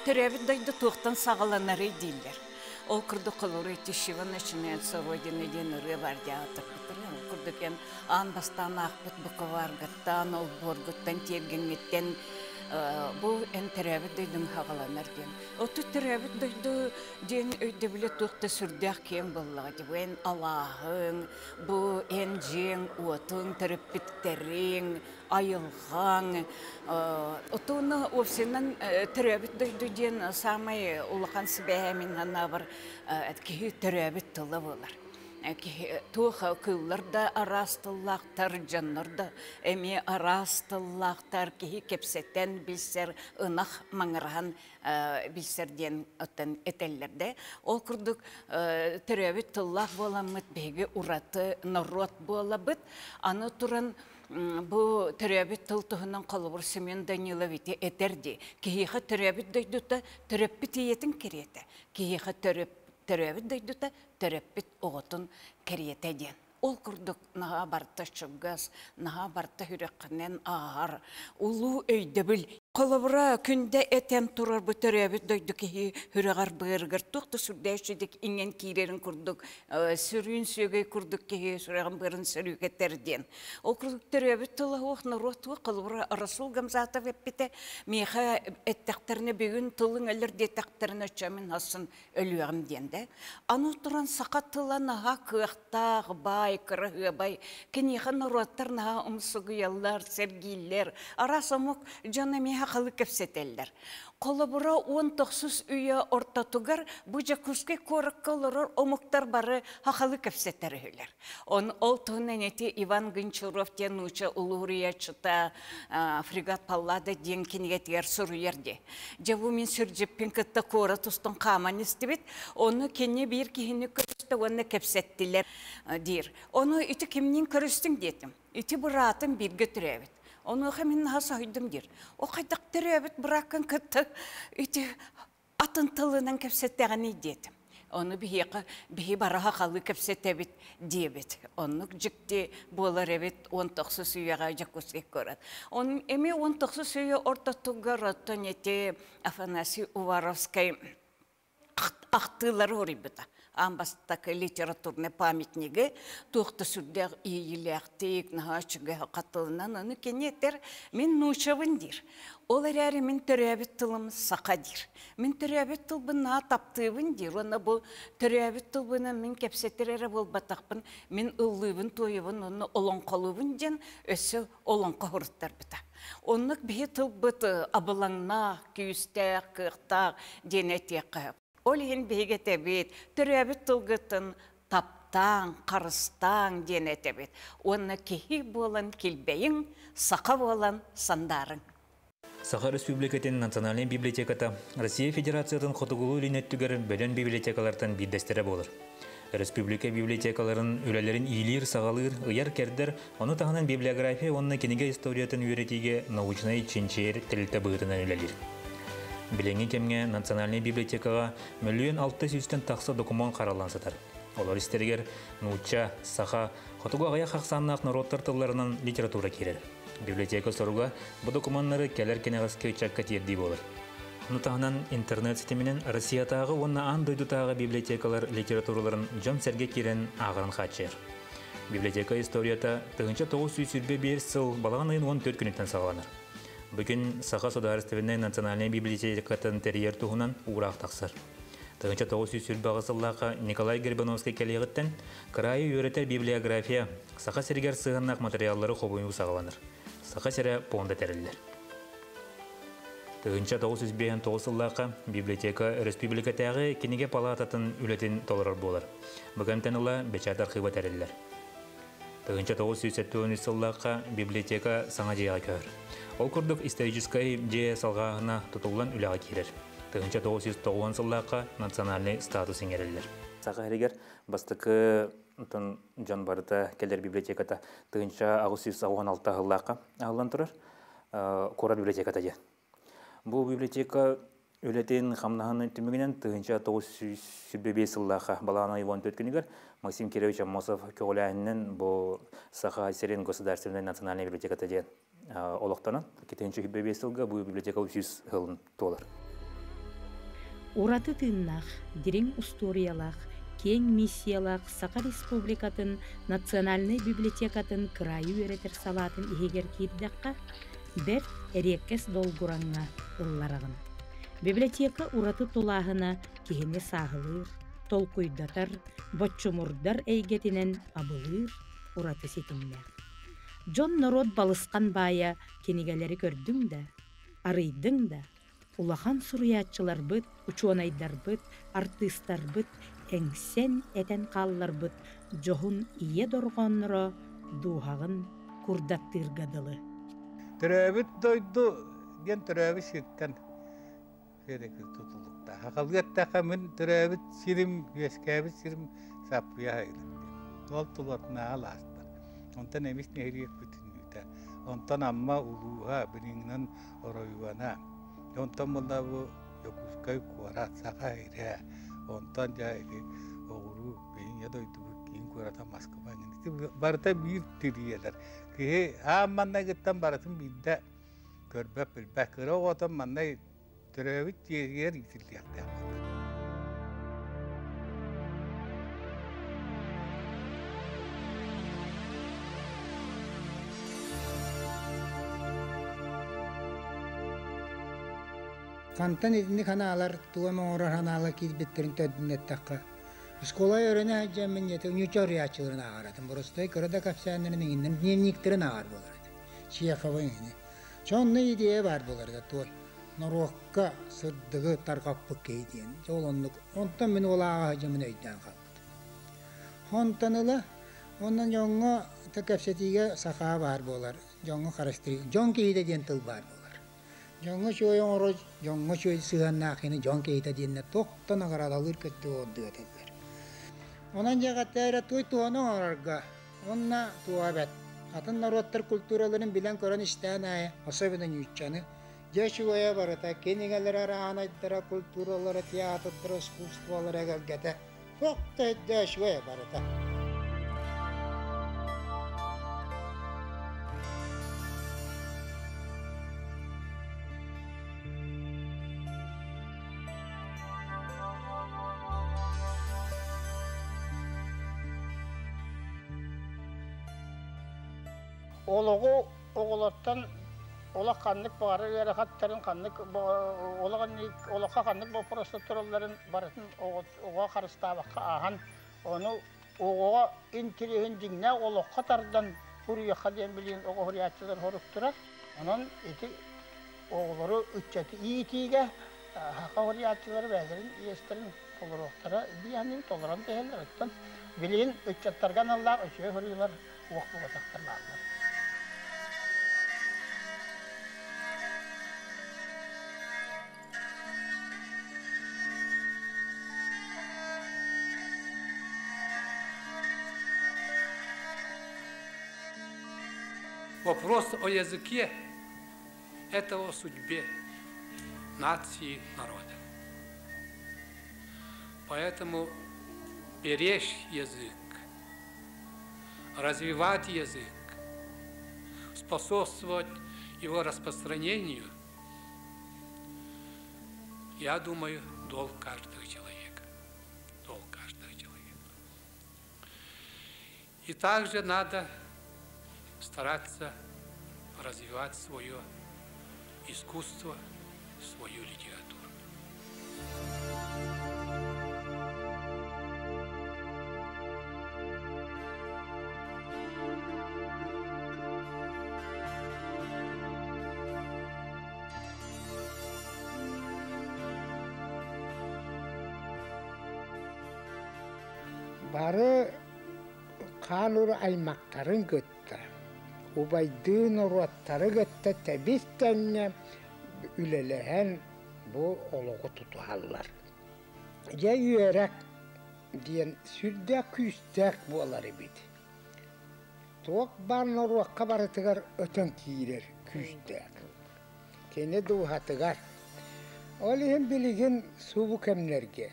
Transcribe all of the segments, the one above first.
Төрөөбүт дойду туохтан саҕаланарый дииллэр. Ол курдук холобур ити С чего начинается Родина диэн ырыа бар дии аатырбыттар. Ол курдук эн аан бастаан аахпыт букваргыттан, олбуоргуттан, тиэргэҥҥиттэн бу эн төрөөбүт дойдуҥ саҕаланар диэн. Отут төрөөбүт дойду диэн өйдөбүлэ туох да сүрдээх киэҥ буоллаҕа дии. Бу эн алааһыҥ, бу эн дьиэҥ, уотуҥ, төрөппүттэриҥ, айылҕаҥ. Отуна уопсайынан төрөөбүт дойду диэн саамай улахан сибээһэ мин санаабар киһи төрөөбүт тыла буолар. Киһи туох кыыллар да араас тыллаахтар, дьоннор да эмиэ араас тыллаахтар, киһи кэпсэтэн билсэр, ынах маҥыраһан билсэр диэн оттон этэллэр да. Ол курдук төрөөбүт тыллаах буоламмыт биһиги ураты норуот буолабыт. Аны туран бу төрөөбүт тыл туһунан холобур Семен Данилов ити этэр дии. Киһиэхэ төрөөбүт дойдута төрөппүт ийэтин кэриэтэ. Киһиэхэ төрөөбүт дойдута төрөппүт оҕотун кэриэтэ диэн. Ол курдук наһаа барыта чугас, наһаа барыта сүрэххинэн ааһар улуу өйдөбүл. Холобура, күндэ этэн турар бу төрөөбүт дойду киһи сүрэҕэр быарыгар туох да сүрдээх иҥэн киирэрин курдук сүрүүн сүөгэй курдук киһи сүрэҕин быарын сөрүүкэтэр диэн. Ол курдук төрөөбүт тыла суох норуот туох холобура Расул Гамзатов эппитэ миэхэ эттэхтэринэ бүгүн тылыҥ өлөр диэтэхтэринэ оччо мин хассын өлүөҕүм диэн да. Аны туран саха тыла наһаа кыахтаах, баай, кыраһыабай. Киниэхэ норуоттар наһаа умсугуйаллар, сэргииллэр. Араас омук дьон эмиэ сахалыы кэпсэтэллэр. Холобура, 19 үйэ ортотугар бу Дьокуускай куоракка олорор омуктар бары сахалыы кэпсэтэр үһүлэр. Он ол туһунан ити Иван Гончаров диэн нуучча улууруйаччыта «Фрегат Паллада» диэн кинигэтигэр суруйар дии. Дьэ бу мин сүрдьүппүн кытта куорат устун хааман истибит. Ону кини биир киһини көрүстэ уонна кэпсэттилэр диир. Ону ити кимниин көрүстүҥ диэтим. Ити быраатым бииргэ төрөөбүт. Онуоха мин наһаа соһуйдум диир. О хайдах төрөөбүт бырааккын кытта ити атын тылынан кэпсэттэҕиний диэтим. Ону биһиэхэ биһи бараһа халыы кэпсэтэбит диэбит. Оннук дьикти буолар эбит 19 үйэҕэ Дьокуускай куорат. Он эмиэ 19 үйэ ортотугар оттон ити Афанасий Уваровскай ахтыылары уруйбута. Аан бастакы литературный памятнигы туох да сүрдээх иэйиилээхтик, наһаа үчүгэй хатылынан ону кини этэр мин нуучабын диир. Ол эрээри мин төрөөбүт тылым саха диир. Мин төрөөбүт тылбын наһаа таптыыбын диир уонна бу төрөөбүт тылбынан мин кэпсэтэр эрэ буолбатахпын, мин ыллыыбын, туойабын уонна олоҥхолуубун диэн өссө олоҥхо суруттарбыта. Оннук биһи тылбыт абылаҥнаах, күүстээх, кыахтаах диэн этиэххэ сөп. Ол иһин биһиги этэбит, төрөөбүт тылгытын таптааҥ, харыстааҥ диэн этэбит. Уонна киһи буолан килбэйиҥ, саха буолан сандаарыҥ. Саха Республикатын Национальнай библиотеката Россия Федерациятын хотугулуу-илин өттүгэр бөдөҥ библиотекалартан биирдэстэрэ буолар. Республика библиотекаларын үлэлэрин иилиир-саҕалыыр, ыйар-кэрдэр, ону таһынан библиография уонна кинигэ историятын үөрэтиигэ научнай чинчийэр тэрилтэ быһыытынан үлэлиир. Билиҥҥи кэмҥэ Национальнай библиотекаҕа мөлүйүөн алта сүүстэн тахса докумуон хараллан сытар. Олор истэригэр нуучча, саха, хотугу аҕыйах ахсааннаах норуоттар тылларынан литература киирэр. Библиотека соруга бу докумуоннары кэлэр кэнэҕэски ыччакка тиэрдии буолар. Ону таһынан интернет ситиминэн Россиятааҕы уонна аан дойдутааҕы библиотекалар литератураларын дьон-сэргэ киирэн ааҕарын хааччыйар. Библиотека историята 1921 сыл балаҕан ыйын 14 күнүттэн саҕаланар. Бүгүн Саха судаарыстыбаннай национальнай библиотекатын тэрийэр туһунан уураах тахсар. 1928 сыллаахха Николай Гребановскай кэлиэҕиттэн кыраайы үөрэтэр библиография Саха сиригэр сыһыаннаах материаллары хомуйуу саҕаланар. Саха сирэ пуонда тэриллэр. 1959 сыллаахха библиотека өрөспүүбүлүкэтээҕи кинигэ палаататын үлэтин толорор буолар. Бу кэмтэн ыла бэчээт архыыба тэриллэр. 1973 сыллаахха библиотека саҥа дьиэҕэ көһөр. Ол курдук историческай дьиэ салҕааһына тутуллан үлэҕэ киирэр. 1990 сыллаахха национальнай статус иҥэриллэр. Саха сиригэр бастакы онтон дьон барыта кэлэр библиотеката 1886 сыллаахха аһыллан турар куорат библиотеката диэн. Бу библиотека үлэтин хамнаһын түмүгүнэн 1925 сыллаахха балаҕан ый 14 күнүгэр Максим Кирович Аммосов көҕүлээһининэн бу Саха сирин государственнай национальнай библиотеката диэн олохтонон 2025 сылга бу библиотека 300 сылын туолар. Ураты тыыннаах, дириҥ устуоруйалаах, киэҥ миссиялаах Саха Республикатын Национальнай библиотекатын кыраайы үөрэтэр салаатын иһигэр киирдэххэ, бэрт эриэккэс долгураҥҥа ыллараҕын. Библиотека ураты тулааһына киһини сааһылыыр, толкуйдатар, боччумурдар эйгэтинэн абылыыр ураты ситимнээх. Дьон-норуот балысхан баайа кинигэлэри көрдүҥ да, арыйдыҥ да, улахан суруйааччыларбыт, учуонайдарбыт, артыыстарбыт эҥсэн этэн хаалларбыт дьоһун ийэ дорҕоонноро дууһаҕын курдаттыырга дылы. Төрөөбүт дойду диэн төрөөбүт сиртэн тутулуктаах. Сахалыы эттэххэ мин төрөөбүт сирим, үөскээбит сирим Саппыйа Айылык диэн. Ол тулатынааҕы алаастар. Онтон эмис нэһилиэк бүтүннүүтэ. Онтон Амма улууһа, билиҥҥинэн оройуона. Онтон буолла бу Дьокуускай куорат, Саха сирэ. Онтон дьэ ити оҕуруу биһиги дойдубут киин куората Москва. Ити барыта биир тириэлэр. Киһи аан маннайгыттан барытын биирдэ көрбөт билбэт. Кыра оҕотон маннай төрөөбүт дьиэтигэр иитиллиэхтээх буолла. Хантан итинник ханаалар туом оҥорор ханаалар киирбиттэрин төрдүн эттэххэ, оскуола үөрэнэ сылдьаммын дьэ ньуучча уруйааччыларын ааҕар этим. Боростуой кыра да кэпсээннэрин иҥиннэрин дневниктэрин ааҕар буолар этим. Чеховы иҥини. Чэ онно идея баар буолар да туой норуокка сырдыгы тарҕаппыт киһи диэн. Дьэ ол оннук. Онтон мин ол ааҕа сылдьаммын өйдөөн хаалбытым. Онтон ыла онон дьоҥҥо кэпсэтиигэ сахаа баар буолар, дьоҥҥо харыстыыр, дьон киһитэ диэн тыл баар буолар. Дьоҥҥо үчүгэй оҥорор, дьоҥҥо үчүгэй сыһыаннаах киһини дьон киһитэ диэннэр туох да наҕараадалыыр кытта ордук этэллэр. Онон дьиэҕэттэ эрэ туой туһаны оҥорорго уонна туоҕа эбэт атын норуоттар культураларын билэн-көрөн истээн аайы, особенно ньууччаны, дьэ үчүгэйэ барыта кинигэлэрэ, араанайдара, культуралара, театрдара, искусстволара эгэлгэтэ туох да өйдөө үчүгэйэ барыта. Олоҕу оҕолортон олох ханнык баҕарар ыарахаттарын, ханнык олоххо ханнык боппуруостар туралларын барытын оҕо харыстаабакка ааһан, ону оҕоҕо интириэһин дьиҥнээх олоххо тардан суруйуохха диэн билигин оҕо суруйааччылар соруктара. Онон ити оҕолору ыччаты иитиигэ саха суруйааччылара бэйэлэрин иэстэрин толоруохтара диэхинин толорон тэһэллэр. Оттон билигин ыччаттарга аналлаах үчүгэй суруйуулар уох буолбатахтар бааллар. Вопрос о языке – это о судьбе нации, народа. Поэтому беречь язык, развивать язык, способствовать его распространению, я думаю, долг каждого человека. Долг каждого человека. И также надо стараться развивать свое искусство, свою литературу. Бары хаалыр аймактарын кытта, убайдыы норуоттары кытта тэбис тэҥҥэ үлэлэһэн бу олоҕу тутуһаллар. Дьэ үөрэх диэн сүрдээх күүстээх буолар эбит. Туох баар норуокка барытыгар өтөн киирэр күүстээх. Кини дууһатыгар. Ол иһин билигин субу кэмнэргэ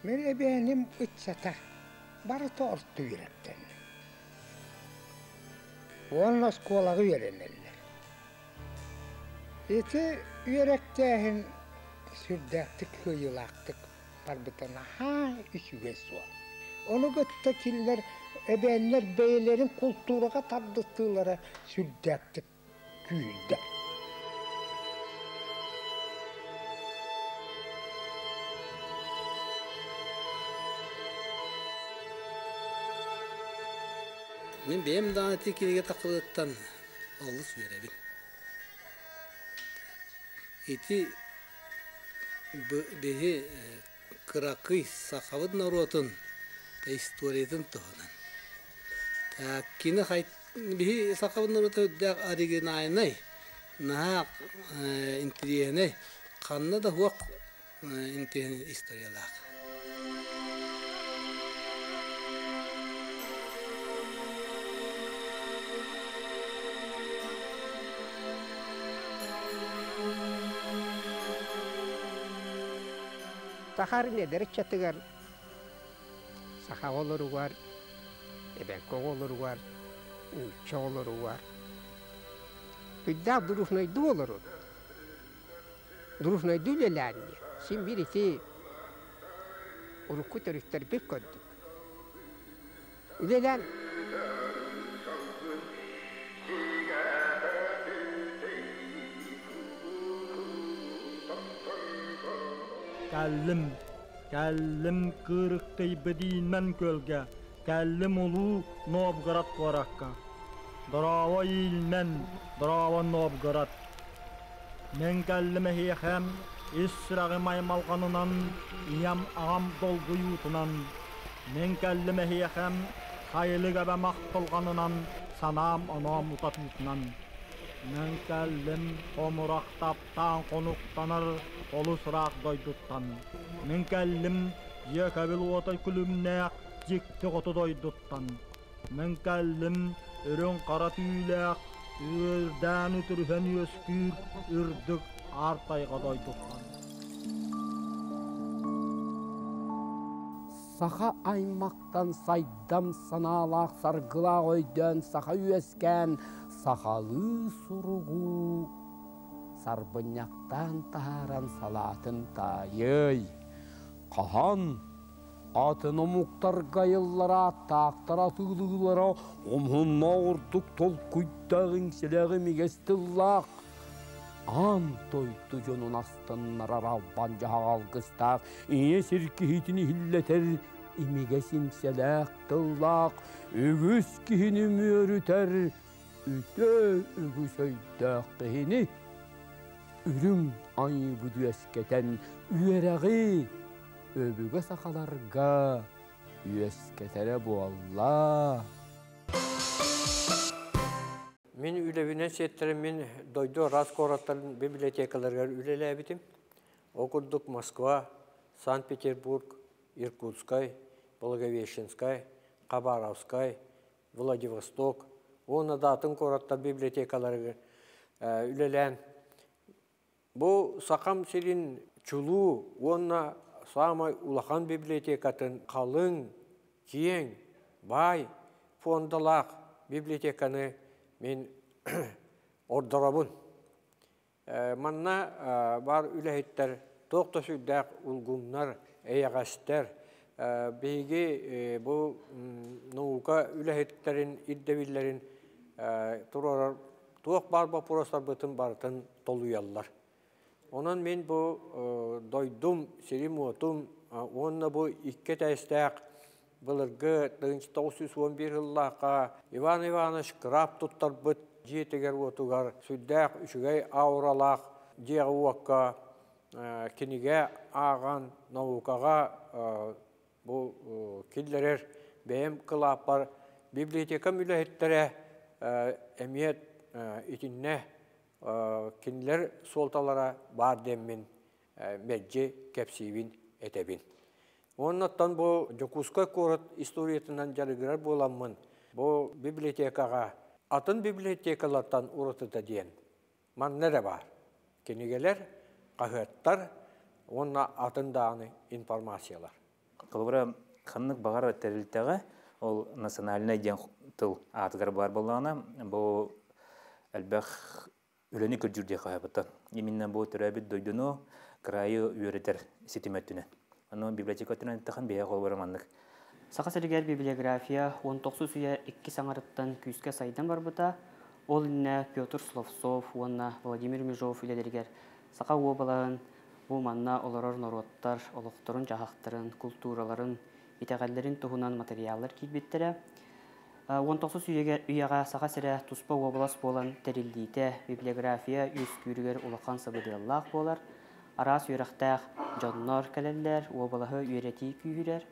мин эбээним ыччата барыта орто үөрэхтэннэ. Уонна оскуолаҕа үөрэнэллэр. Ити үөрэхтээһин Сүрдээхтик кыайыылаахтык барбыта наһаа үчүгэй суол. Ону кытта кинилэр эбээннэр бэйэлэрин култуураҕа тардыстыылара сүрдээхтик күүрдэ. Мин бэйэм даҕаны ити кинигэ тахсыбытыттан олус үөрэбин. Ити биһи кыракый сахабыт норуотун историятын туһунан. Кини биһи сахабыт норуота үрдээх оригинальнай, наһаа интириэһинэй, ханна да суох интириэһинэй историялаах. Сахарын эдэр ыччатыгар саха оҕолоругар, эбэҥки оҕолоругар, нуучча оҕолоругар үрдээх дружнайдыы олорун, дружнайдыы үлэлээн диэн син биир ити урукку төрүттэрбит көрдүк. Үлэлээн Кэллим, кэллим кыырыктыйбыдиинмэн күөлгэ, кэллим улуу Новгород куоракка. Дорообо иилмэн, дорообо Новгород. Мин кэллим эһиэхэм ис сүрэҕим аймалҕанынан, ийэм аҕам долгуйуутунан. Мин кэллим эһиэхэм сайылык эбэм ахтылҕанынан, санаам-оноом утатыытынан. Мин кэллим хомурах таптаан хонуктанар олус ыраах дойдуттан. Мин кэллим дьиэкэбил уота күлүмнээх дьикти хоту дойдуттан. Мин кэллим үрүҥ хара түүлээх үөрдээн үтүрүһэн үөскүүр үрдүк аар тайҕа дойдуттан. Саха аймахтан сайдам санаалаах саргылаах өйдөөн саха үөскээн сахалыы суругу сарбынньахтаан таһааран салаатын таайыай. Хаһан атын омуктарга айыллара ааттаахтара атыылыылара омуннаах ордук толкуйдаах иҥсэлээх имигэс тыллаах аан дойду дьонун астыннарар албан дьаһах алгыстаах ийэ сир киһитин иһиллэтэр имигэс иҥсэлээх тыллаах үгүс киһини үмүөрүтэр үтүө үгүс өйдөөх киһини үрүҥ айыыбыт үөскэтэн үөрэҕи өбүгэ сахаларга үөскэтэрэ буолла. Мин үлэбинэн сиэттэрэн мин дойду араас куораттарын библиотекаларыгар үлэлээбитим. Ол курдук Москва, Санкт-Петербург, Иркутскай, Благовещенскай, Хабаровскай, Владивосток уонна да атын куораттар библиотекаларыгар үлэлээн Бу Сахам сирин чулуу уонна саамай улахан библиотекатын халыҥ, киэҥ, баай фондалаах библиотеканы мин ордоробун. Манна баар үлэһиттэр туох да сүрдээх улгумнар, эйэҕэстэр. Биһиги бу наука үлэһиттэрин ирдэбиллэрин туруорар туох баар боппуруостарбытын барытын толуйаллар. Онон мин бу дойдум, сирим-уотум уонна бу икки этээстээх былыргы 1911 сыллаахха Иван Иванович Краб туттарбыт дьиэтигэр-уотугар сүрдээх үчүгэй ауралаах дьиэҕэ-уокка кинигэ ааҕан наукаҕа бу киллэрэр бэйэм кылааппар библиотекам үлэһиттэрэ эмиэ итиннэ кинилэр суолталара баар диэммин мэлдьи кэпсиибин этэбин. Уоннаттан бу Дьокуускай куорат историятынан дьарыгырар буоламмын бу библиотекаҕа атын библиотекалартан уратыта диэн манна эрэ баар. Кинигэлэр, хаһыаттар уонна атын даҕаны информациялар. Холобура, ханнык баҕар тэрилтэҕэ ол национальнай диэн тыл аатыгар баар буоллаҕына, бу элбэх Үлэни көрдүүр диэххэ сөп. Именно бу төрөөбүт дойдуну, кыраайы үөрэтэр ситим өттүнэн. Ону библиотека өттүнэн эттэххин, биһиэхэ холобура маннык. Саха сиригэр библиография 19 үйэ иккис аҥарыттан күүскэ сайдан барбыта. Ол иннинэ Петр Словцов уонна Владимир Межов үлэлэригэр саха уобалаһын бу манна олорор норуоттар олохторун-дьаһахтарын, култуураларын, итэҕэллэрин туһунан матырыйааллар киирбиттэрэ. 19 үйэҕэ Саха сирэ туспа уобалас буолан тэриллиитэ библиография үөскүүрүгэр улахан сабыдыаллаах буолар. Араас үөрэхтээх дьоннор кэлэллэр, уобалаһы үөрэтии күүһүрэр.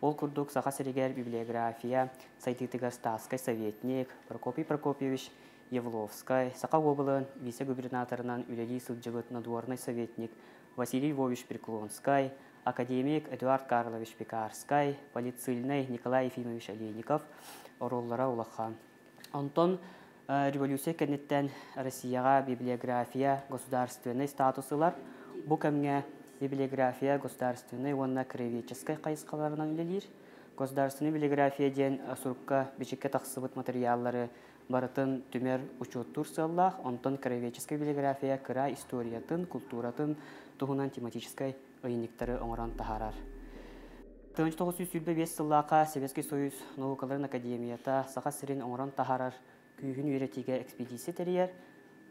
Ол курдук Саха сиригэр библиография сайдыытыгар статскай советник Прокопий Прокопьевич Явловскай, Саха уобалаһын вице-губернаторынан үлэлии сылдьыбыт надворнай советник Василий Львович Преклонскай, академик Эдуард Карлович Пекарскай, политсыльнай Николай Ефимович Олейников оруоллара улахан. Онтон революция кэнниттэн Россияҕа библиография государственнай статус ылар. Бу кэмҥэ библиография государственнай уонна краеведческай хайысхаларынан үлэлиир. Государственнай библиография диэн сурукка бичиккэ тахсыбыт материаллары барытын түмэр учуоттуур сыаллаах, онтон краеведческай библиография кыра историятын, култууратын туһунан тематическай ыйынньыктары оҥорон таһаарар. 1925 сыллаахха Советский Союз наукаларын академията Саха сирин оҥорон таһаарар күүһүн үөрэтиигэ экспедиция тэрийэр.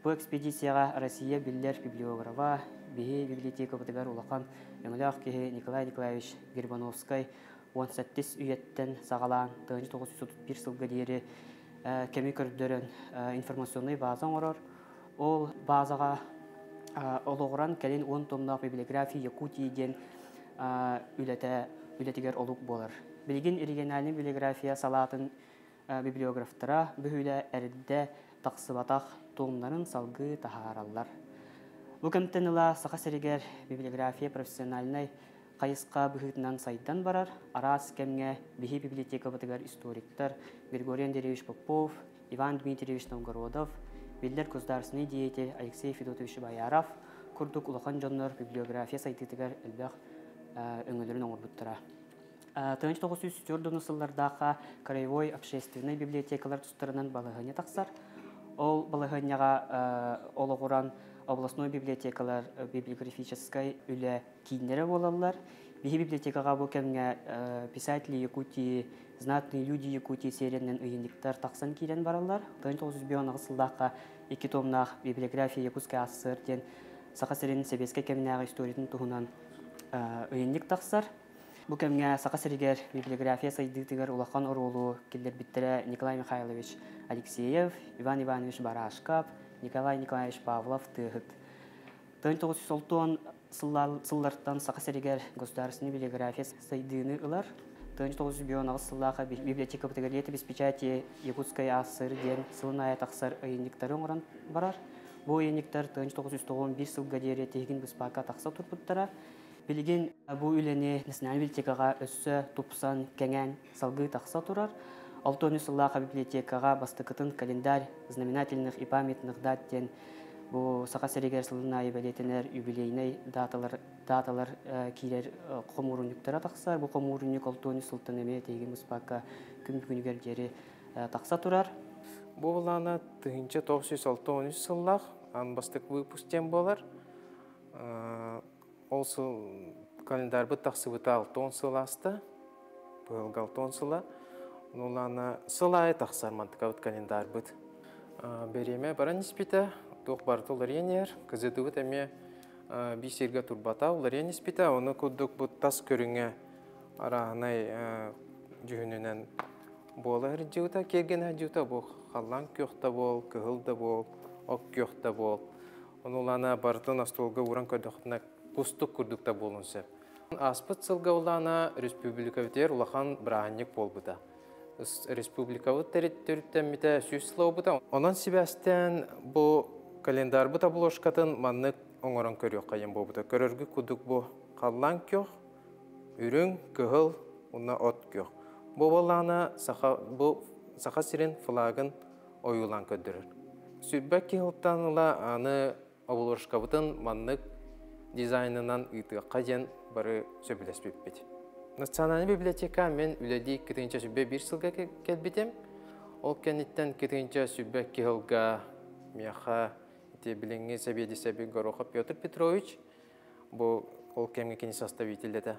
Бу экспедицияҕа Россия биллэр библиографа, биһи библиотекабытыгар улахан өҥөлөөх киһи Николай Николаевич Гербановскай 18 үйэттэн саҕалаан 1931 сылга диэри кэми көрдөрөн информационнай база оҥорор. Ол базаҕа олоҕуран кэлин 10 томнаах библиография Якутии диэн үлэтэ үлэтигэр олук буолар. Билигин региональнай библиография салаатын библиографтара бөһүлэ эрдэ тахсыбатах томнарын салгыы таһаараллар. Бу кэмтэн ыла Саха сиригэр библиография профессиональнай хайысха быһыытынан сайдан барар. Араас кэмҥэ биһи библиотекабытыгар историктар Григорий Андреевич Попов, Иван Дмитриевич Новгородов, биллэр государственный деятель Алексей Федотович Бояров курдук улахан дьоннор библиография сайдыытыгар элбэх өҥөлөрүн оҥорбуттара. 1904 сыллардаахха краевой общественнай библиотекалар тустарынан балаһыанньа тахсар. Ол балаһыанньаҕа олоҕуран областной библиотекалар библиографическай үлэ кииннэрэ буолаллар. Биһи библиотекаҕа бу кэмҥэ писатели Якутии, знатные люди Якутии сериянан ыйынньыктар тахсан киирэн бараллар. 1905 сыллаахха икки томнаах библиография Якутской АССР диэн Саха сирин сэбиэскэй кэминээҕи историятын туһунан ыйынньык тахсар. Бу кэмҥэ Саха сиригэр библиография сайдыытыгар улахан оруолу киллэрбиттэрэ Николай Михайлович Алексеев, Иван Иванович Барашков, Николай Николаевич Павлов тыаһыт. 1960 сыллартан Саха сиригэр государственный библиография сайдыыны ылар. 1998 сыллааха библиотекабытыгар летопись печати Якутской АССР диэн сылын аайы тахсар ыйынньыктары оҥорон барар. Бу ыйынньыктар 1991 сылга диэри тиһигин быспакка тахса турбуттара. Билигин бу үлэни Национальнай библиотекаҕа өссө тупсан, кэҥээн салгыы тахса турар. 6 сыллааха библиотекаҕа бастакытын календарь знаменательных и памятных дат диэн бу Саха сиригэр сылын аайы бэлиэтэнэр юбилейнай даталар, даталар киирэр хомуурунньуктара тахсар. Бу хомуурунньук 6 сылтан эмиэ тиһигин быспакка күн бүгүнүгэр диэри тахса турар. Бу былаана 1963 сыллаах аан бастакы выпуск диэн буолар. Ол сыл календарбыт тахсыбыта 60 сыл ааста. Быйылгы 60 сыла. Ону сыл аайы тахсар мантыкабыт календарбыт. Бириэмэ баран испитэ, туох барыта уларыйан иһэр. Кызыдыбыт эмиэ биир сиргэ турбата уларыйан испитэ. Ону курдук бу тас көрүҥэ арааһынай дьүһүнүнэн буола сылдьыбыта, киэргэнэ сылдьыбыта. Бу халлаан күөх да буол, кыһыл да буол, ок күөх да буол. Ону улаана барытын остуолга ууран көрдөххүтүнэ кустук курдук да буолуон сөп. Ааспыт сылга улаана республикабытыгар улахан бырааһынньык буолбута. Республикабыт төрүттэммитэ 100 сыл буолбута. Онон сибээстээн бу календарбыт обложкатын маннык оҥорон көрүөххэ диэн буолбута. Көрөргүт курдук бу халлаан күөх, үрүҥ, кыһыл уонна от күөх. Бу буоллаҕына саха бу Саха сирин флагын ойуулаан көрдөрөр. Сүрбэк киһилтан ыла аны обложкабытын маннык дизайнынан ыытыахха диэн бары сөбүлэспиппит. Национальнай библиотека мен үлэлии 2001 сылга кэлбитим. Ол кэнниттэн 2002 сылга миэхэ Ити билиҥҥи сэбиэдиссэйбит Горохов Петр Петрович бу ол кэмҥэ кини составитель этэ.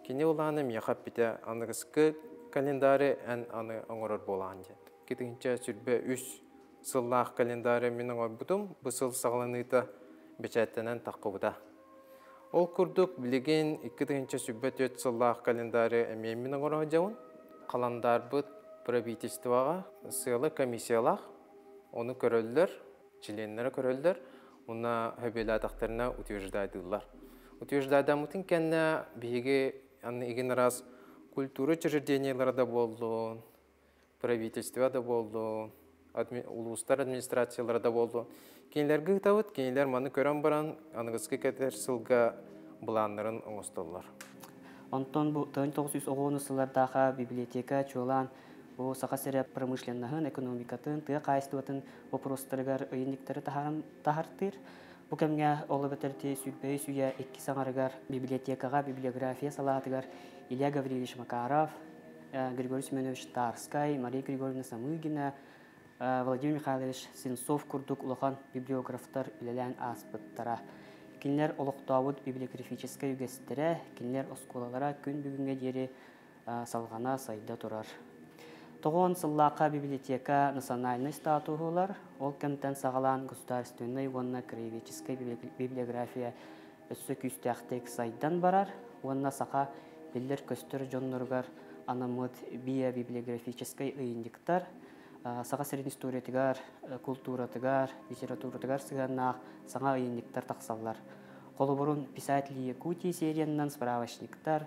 Кини улаана миэхэ эппитэ аныгыскы календары эн аны оҥорор буолаҕын диэн. 2023 сыллаах календары мин оҥорбутум. Бу сыл саҕаланыыта бэчээттэнэн таххыбыта. Ол курдук билигин 2024 сыллаах календары эмиэ мин оҥоро сылдьабын. Халандаарбыт правительствоҕа сыала комиссиялаах. Ону көрөллөр, членнэрэ көрөллөр, уонна хөбүөлээтэхтэринэ утверждайдыыллар. Утверждайдаммытын кэннэ биһиги аны игин раз культура учреждениелара да буоллун, правительство да буоллун, улуустар администрациялара да буоллун, кинилэргэ ыытабыт, кинилэр маны көрөн баран аныгыскы кэтэр сылга былааннарын оҥостоллор. Онтон бу 1910 сыллардаахха библиотека чуолаан бу Саха сирэ промышленноһын, экономикатын, тыа хаһаайыстыбатын боппуруостарыгар ыйынньыктары таһартыыр. Бу кэмҥэ ол эбэтэр ити сүүрбэһис үйэ иккис аҥарыгар библиотекаҕа библиография салаатыгар Илья Гаврильевич Макаров, Григорий Семенович Тарскай, Мария Григорьевна Самыгина, Владимир Михайлович Сенцов курдук улахан библиографтар үлэлээн ааспыттара. Кинилэр олохтообут библиографическай үгэстэрэ, кинилэр оскуолалара күн бүгүҥҥэ диэри салҕана сайда турар. Тоҕуон сыллаахха библиотека национальнай статуһулар, ол кэмтэн саҕалаан государственнай уонна краеведческай библиография өссө күүстээхтик сайдан барар уонна саха биллэр-көстөр дьонноругар анаммыт биобиблиографическай ыйынньыктар Саха сирин историятыгар, култууратыгар, литературатыгар сыһыаннаах саҥа ыйынньыктар тахсаллар. Холобурун «Писатели Якутии» сериянан справочниктар,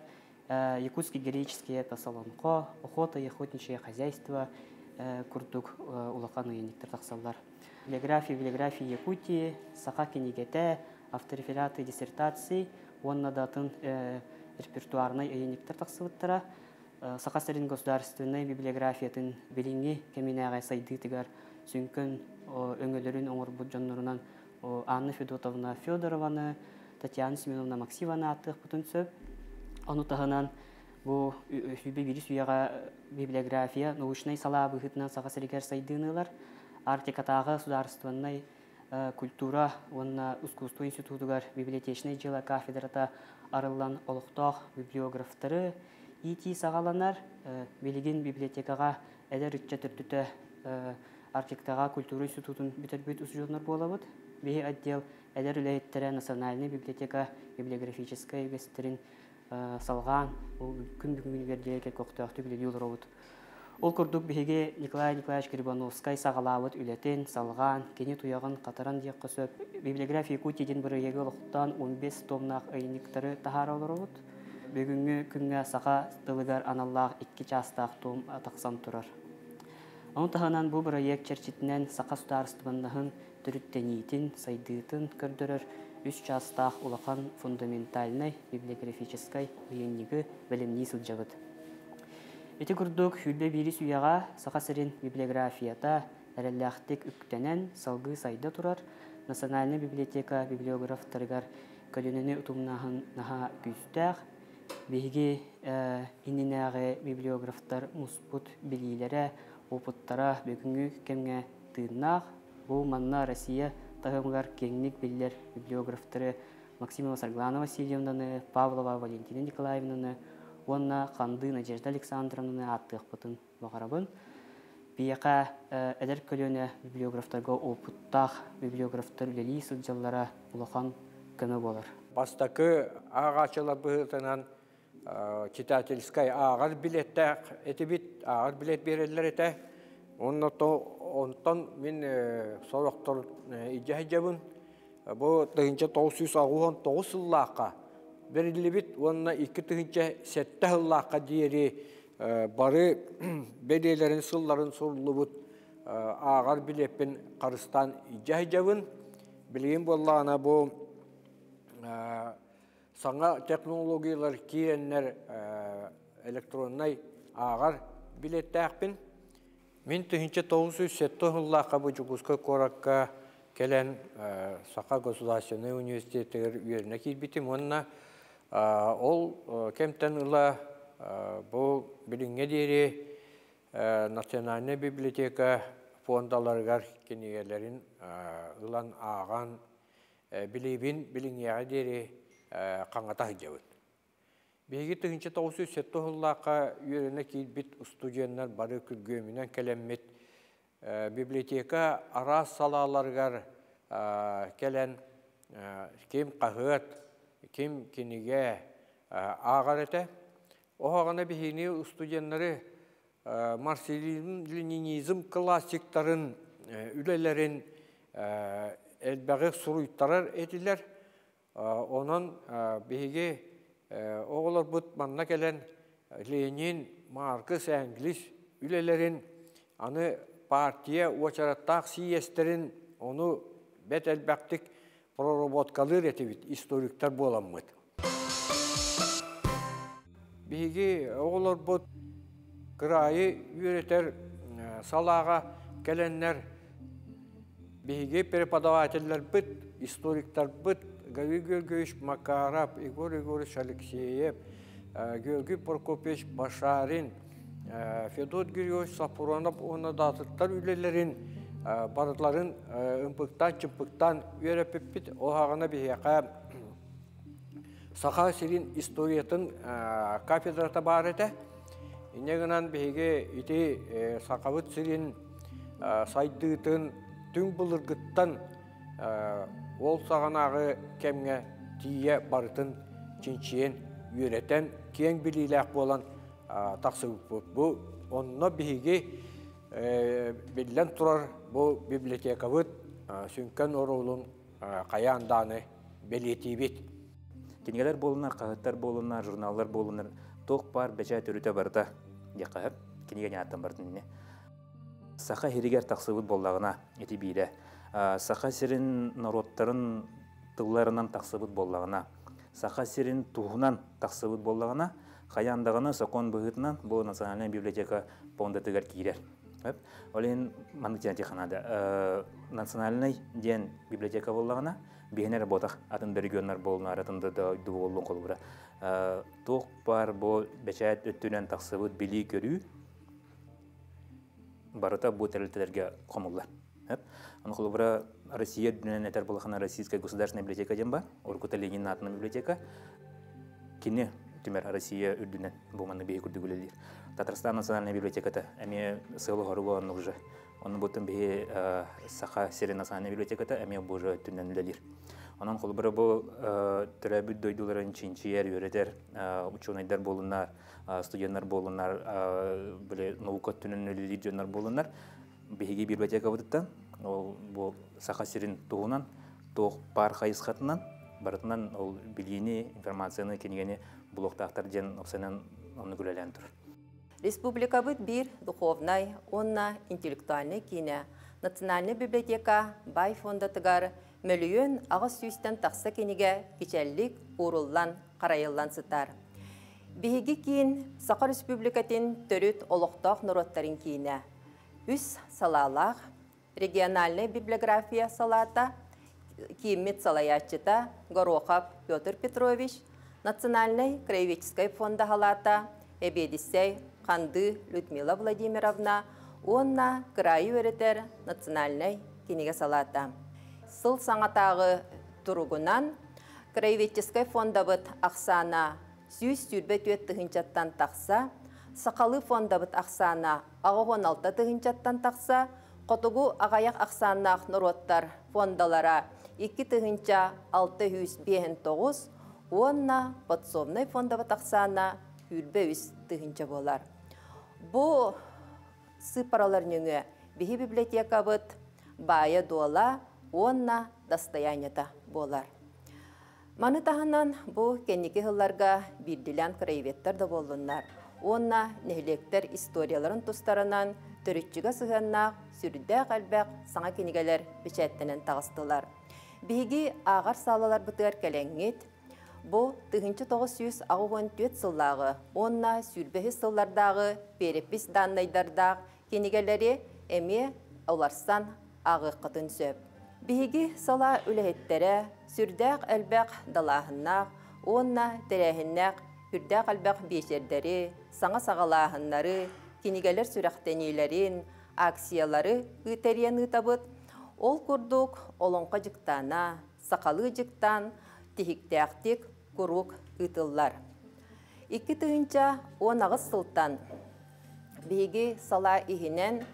Якутский героический эпос Олонхо, Охота и охотничье хозяйство курдук улахан ыйынньыктар тахсаллар. Биография биография Якутии, Саха кинигэтэ, авторефераты диссертации уонна да атын репертуарнай ыйынньыктар тахсыбыттара. Саха сирин государственнай библиографиятын билиҥҥи кэминээҕи сайдыытыгар сүҥкэн өҥөлөрүн оҥорбут дьоннорунан Анна Федотовна Федорованы, Татьяна Семеновна Максимованы ааттыахпытын сөп. Ону таһынан бу сүүрбэ биирис үйэҕэ библиография научнай салаа быһыытынан Саха сиригэр сайдыыны ылар. Арктикатааҕы судаарыстыбаннай культура уонна искусство институтугар библиотечнай дьыала кафедрата арыллан олохтоох библиографтары иитии саҕаланар. Билигин библиотекаҕа эдэр ыччат өртүтэ Арктикаҕа культура институтун бүтэрбит устудьуоннар буолабыт. Биһи отдел эдэр үлэһиттэрэ Национальнай библиотека библиографическай үгэстэрин салҕаан күн бүгүнүгэр диэри көхтөөхтүк үлэлии олоробут. Ол курдук биһиги Николай Николаевич Грибановскай саҕалаабыт үлэтин салҕаан, кини туйаҕын хатаран диэххэ сөп, Библиография Якутии диэн бырайыагы олохтоон 15 томнаах ыйынньыктары таһаара олоробут. Бүгүҥҥү күҥҥэ саха тылыгар аналлаах икки чаастаах том тахсан турар. Ону таһынан бу бырайыак чэрчитинэн саха судаарыстыбаннаһын төрүттэниитин, сайдыытын көрдөрөр үс чаастаах улахан фундаментальнай библиографическай ыйынньыгы бэлэмнии сылдьабыт. Ити курдук, сүүрбэ биирис үйэҕэ Саха сирин библиографията эрэллээхтик үктэнэн, салгыы сайда турар Национальнай библиотека библиографтарыгар көлүөнэни утумнааһын наһаа күүстээх. Биһиги иннинээҕи библиографтар муспут билиилэрэ, опыттара бүгүҥҥү кэмҥэ тыыннаах. Бу манна Россия таһымыгар киэҥник биллэр библиографтары Максимова Саргылана Васильевнаны, Павлова Валентина Николаевнаны уонна Ханды Надежда Александровнаны ааттыахпытын баҕарабын. Биһиэхэ эдэр көлүөнэ библиографтарга опыттаах библиографтар үлэлии сылдьаллара улахан көмө буолар. Бастакы ааҕааччылар быһыытынан читательскай ааҕар билеттээх этибит, ааҕар билет биэрэллэр этэ. Онно онтон мин сорохтор илдьэ сылдьабын. Бу 1989 сыллаахха бэриллибит уонна 2007 сыллаахха диэри бары бэлиэлэрин сылларын суруллубут ааҕар билиэппин харыстаан илдьэ сылдьабын. Билигин буоллаҕына бу саҥа технологиялар киирэннэр электроннай ааҕар билиэттээхпин. Мин 1907 сыллаахха бу Дьокуускай куоракка кэлэн Саха государственнай университетыгар үөрэнэ киирбитим уонна ол кэмтэн ыла бу билиҥҥэ диэри Национальнай библиотека фондаларыгар кинигэлэрин ылан ааҕан билиибин билиҥҥиэҕэ диэри хаҥата сылдьабын. Биһиги 1907 сыллаахха үөрэнэ киирбит устудьуоннар бары күргүөмүнэн кэлэммит библиотека араас салааларыгар кэлэн ким хаһыат, ким кинигэ ааҕар этэ. Оһоҕуна биһигини устудьуоннары марксизм-ленинизм классиктарын үлэлэрин элбэҕи суруйтарар этилэр. Онон биһиги оҕолорбут манна кэлэн Ленин, Маркс, Энгельс үлэлэрин аны партия уочараттаах сийиэстэрин ону бэрт элбэхтик проработкалыыр этибит историктар буоламмыт. Биһиги оҕолорбут кыраайы үөрэтэр салааҕа кэлэннэр биһиги преподавателлэрбит, историктарбыт Гаврил Георгиевич Макаров, Егор Егорович Алексеев, Георгий Прокопьевич Башарин, Федот Григорьевич Сафронов уонна даатыттар үлэлэрин барыларын ымпыктаан-чымпыктаан үөрэппиппит. Ол аҕана биһиэхэ Саха сирин историятын кафедрата баар этэ. Инньэ гынан биһиги ити Сахабыт сирин сайдыытын түҥ былыргыттан ол саҕанааҕы кэмҥэ тиийэ барытын чинчийэн, үөрэтэн, киэҥ билиилээх буолан тахсыбыппыт. Бу онно биһиги биллэн турар бу библиотекабыт сүҥкэн оруолун хайаан даҕаны бэлиэтиибит. Кинигэлэр буолунар, хаһыаттар буолунар, журналлар буолунар, туох баар бэчээт өрүтэ барыта диэххэ сөп. Кинигэ ньааттан бардын инньэ. Саха сиригэр тахсыбыт буоллаҕына, ити биирэ. Саха сирин норуоттарын тылларынан тахсыбыт буоллаҕына, Саха сирин туһунан тахсыбыт буоллаҕына, хайаан даҕаны сокуон быһыытынан бу Национальная библиотека пуондатыгар киирэр. Ол иһин маннык диэн этиэххэ наада. Национальнай диэн библиотека буоллаҕына, биһиэнэ эрэ буотах атын да регионнар буолунар, атын да дойду буоллун холобура. Туох баар бу бэчээт өттүнэн тахсыбыт билии-көрүү барыта бу тэрилтэлэргэ хомуллар. Аны холобура Россия үрдүнэн этэр буоллахына Российская государственная библиотека диэн бар, уруккута Ленин аатынан библиотека. Кини түмэр Россия үрдүнэн бу манна биһи курдук үлэлиир. Татарстан национальная библиотеката эмиэ сыалы-хоругу оннук уже. Онну буттун биһи Саха сирин национальная библиотеката эмиэ бу уже өттүнэн үлэлиир. Онон холобура бу төрөөбүт дойдуларын чинчийэр, үөрэтэр учуонайдар буолуннар, студеннар буолуннар, били наука өттүнэн үлэлиир дьоннор буолуннар, биһиги библиотекабытыттан ол бу Саха сирин туһунан туох баар хайысхатынан барытынан ол билиини, информацияны, кинигэни булуохтаахтар диэн опсайынан оннук үлэлээн турар. Республикабыт биир духовнай уонна интеллектуальнай киинэ Национальнай библиотека баай фондатыгар мөлүйүөн 800-тэн тахса кинигэ кичэллик ууруллан, харайыллан сытар. Биһиги киин Саха Республикатын төрүт олохтоох норуоттарын киинэ. Үс салаалаах региональнай библиография салаата, кииммит салайааччыта Горохов Петр Петрович, Национальнай краеведческай фонда халаата эбиэдиссэй Ханды Людмила Владимировна уонна кыраайы үөрэтэр национальнай кинигэ салаата. Сыл саҥатааҕы туругунан краеведческай фондабыт ахсаана 124 тыһыынчаттан тахса, сахалыы фондабыт ахсаана 86 тыһыынчаттан тахса, хотугу аҕыйах ахсааннаах норуоттар фондалара 2659 уонна подсобнай фондабыт ахсаана 23 тыһыынча буолар. Бу сыыппаралар нөҥүө биһи библиотекабыт баайа-дуола уонна достояниета буолар. Маны таһынан бу кэнники сылларга биирдилээн краеведтар да буоллуннар уонна нэһилиэктэр историяларын тустарынан төрүччүгэ сыһыаннаах сүрдээх элбэх саҥа кинигэлэр бэчээттэнэн таҕыстылар. Биһиги ааҕар саалаларбытыгар кэлэҥҥит, бу 1984 сыллааҕы уонна 25 сыллардааҕы перепись дааннайдардаах кинигэлэри эмиэ уларсан ааҕыаххытын сөп. Биһиги салаа үлэһиттэрэ сүрдээх элбэх далааһыннаах уонна тэрээһиннээх үрдээх элбэх биэчэрдэри, саҥа саҕалааһыннары, кинигэлэр сүрэхтэниилэрин, акциялары ыытэрийэн ыытабыт. Ол курдук Олоҥхо дьыктаана, сахалыы дьыктаан тиһиктээхтик куруук ыытыллар. 2018 сылтан биһиги салаа иһинэн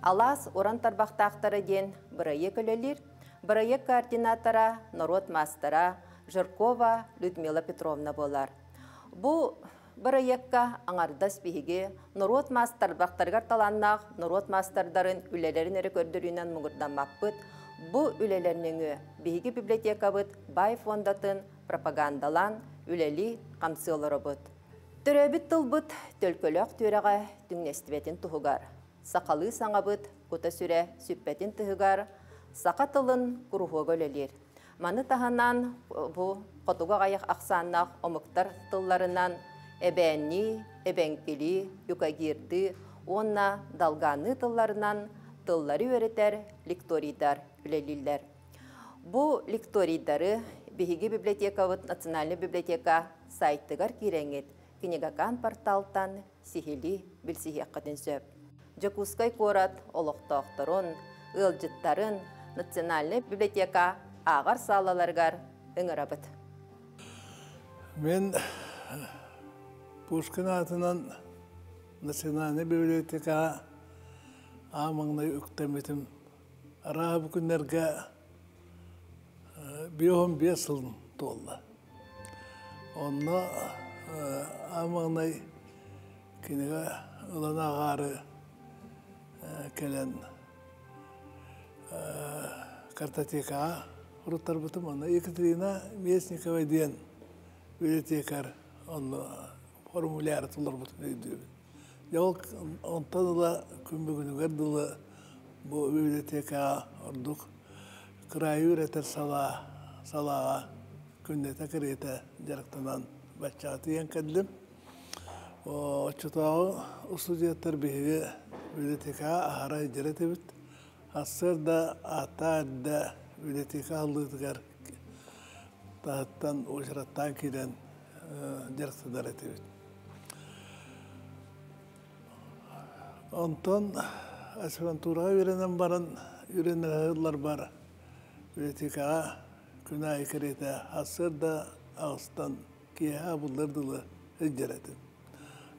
Алаас уран тарбахтаахтара диэн бырайыак үлэлиир. Бырайыак координатора, норуот маастара Жиркова Людмила Петровна буолар. Бу бырайыакка аҥардас биһиги норуот маастарбахтарыгар талааннаах норуот маастардарын үлэлэрин эрэ көрдөрүүнэн муҥурдаммаппыт. Бу үлэлэр нөҥүө биһиги библиотекабыт баай фондатын пропагандалаан үлэлии хамсыы олоробут. Төрөөбүт тылбыт төлкөлөөх түөрэҕэ түҥнэстибэтин туһугар, сахалыы саҥабыт кута-сүрэ сүппэтин тыһыгар саха тылын куруһуога үлэлиир. Маны таһынан бу хотугу аҕыйах ахсааннаах омуктар тылларынан эбээннии, эбэҥкилии, юкагирдыы уонна долганныы тылларынан тыллары үөрэтэр лекторийдар үлэлииллэр. Бу лекторийдары биһиги библиотекабыт Национальный библиотека сайтыгар киирэҥҥит Книгакан порталтан сиһилии билсиһиэххитин сөп. Дьокуускай куорат олохтоохторун, ыалдьыттарын Национальнай библиотека ааҕар саалаларыгар ыҥырабыт. Мин Пушкин аатынан Национальнай библиотекаҕа аан маҥнай үктэммитим. Арааһа бу күннэргэ 55 сылым туолла. Онно аан маҥнай кинигэ ылан ааҕаары кэлэн картотекаҕа уруттарбытым. Онно Екатерина Местникова диэн библиотекарь онно формуляр толорбутун өйдүүбүн. Дьэ ол онтон ыла күн бүгүнүгэр дылы бу библиотекаҕа ордук кыраайы үөрэтэр салаа салааҕа күннэтэ кэриэтэ дьарыктанан баччаҕа тиийэн кэллим. Оччотооҕу устудьуоттар биһиги библиотекаҕа аһара илдьэр этибит. Сарсыарда ааттаах эрдэ библиотека аһыллыытыгар таһыттан уочараттаан киирэн дьарыктанар этибит. Онтон аспирантураҕа үөрэнэн баран үөрэнэр библиотекаҕа күн аайы кэриэтэ сарсыарда аҕыстан киэһэ буллар дылы сылдьар этим.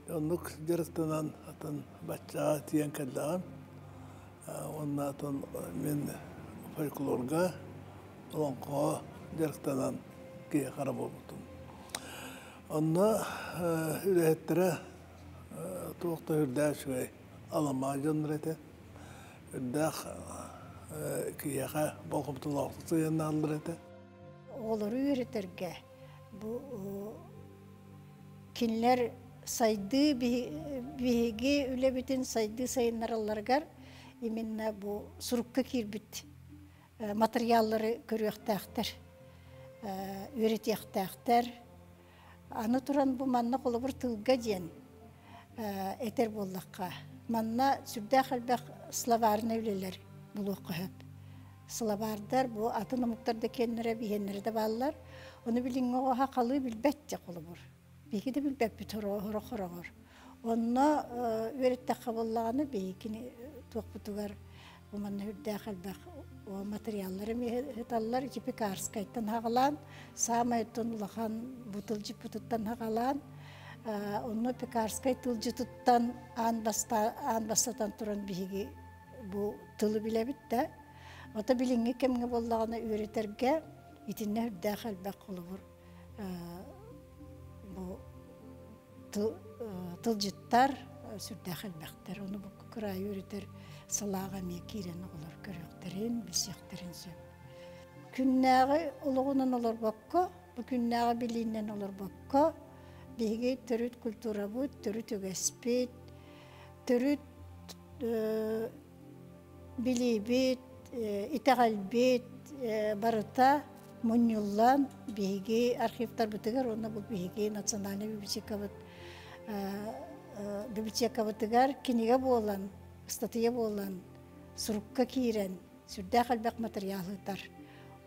Оннук дьарыктанан атын баччаҕа тиийэн кэллэҕим. Уонна атын мин фольклорга, олоҥхоҕо дьарыктанан киһи хара буолбутум. Онно үлэһиттэрэ туох да үрдээх үчүгэй аламаҕай дьоннор этэ. Үрдээх киһиэхэ болҕомтолоохтук сыһыаннаһаллар этэ. Оҕолору үөрэтэргэ бу кинилэр сайдыы биһиги үлэбитин сайдыы сайыннаралларыгар именно бу сурукка киирбит материаллары көрүөхтээхтэр, үөрэтиэхтээхтэр. Аны туран бу манна холобур тылга диэн этэр буоллахха, манна сүрдээх элбэх словарнай үлэлэр булуохха сөп. Словардар бу атын омуктар да киэннэрэ биһиэннэрэ да бааллар. Ону билиҥҥи оҕо хахалыы билбэт дьэ холобур. Биһиги да билбэппит хороҕор. Онно үөрэттэххэ буоллаҕына биһикини туохпутугар бу манна үрдээх элбэх материаллары ыыталлар. Ити Пекарскайтан хаҕалаан, саамай оттон улахан бу тылдьыппытыттан хаҕалаан, онно Пекарскай тылдьытыттан аан бастатан туран биһиги бу тылы билэбит да. Ото билиҥҥи кэмҥэ буоллаҕына үөрэтэргэ итиннэ үрдээх элбэх холобур бу тылдьыттар сүрдээх элбэхтэр. Ону бу кыраайы үөрэтэр салааҕа эмиэ киирэн оҕолор көрүөхтэрин, билсиэхтэрин сөп. Күннээҕи олоҕунан олорбокко, бу күннээҕи билиинэн олорбокко, биһиги төрүт культурабыт, төрүт үгэспит, төрүт билиибит, итэҕэлбит барыта мунньуллан биһиги архивтарбытыгар уонна бу биһиги национальнай библиотекабыт библиотекабытыгар кинигэ буолан, ыстатыйа буолан, сурукка киирэн сүрдээх элбэх материал ыытар.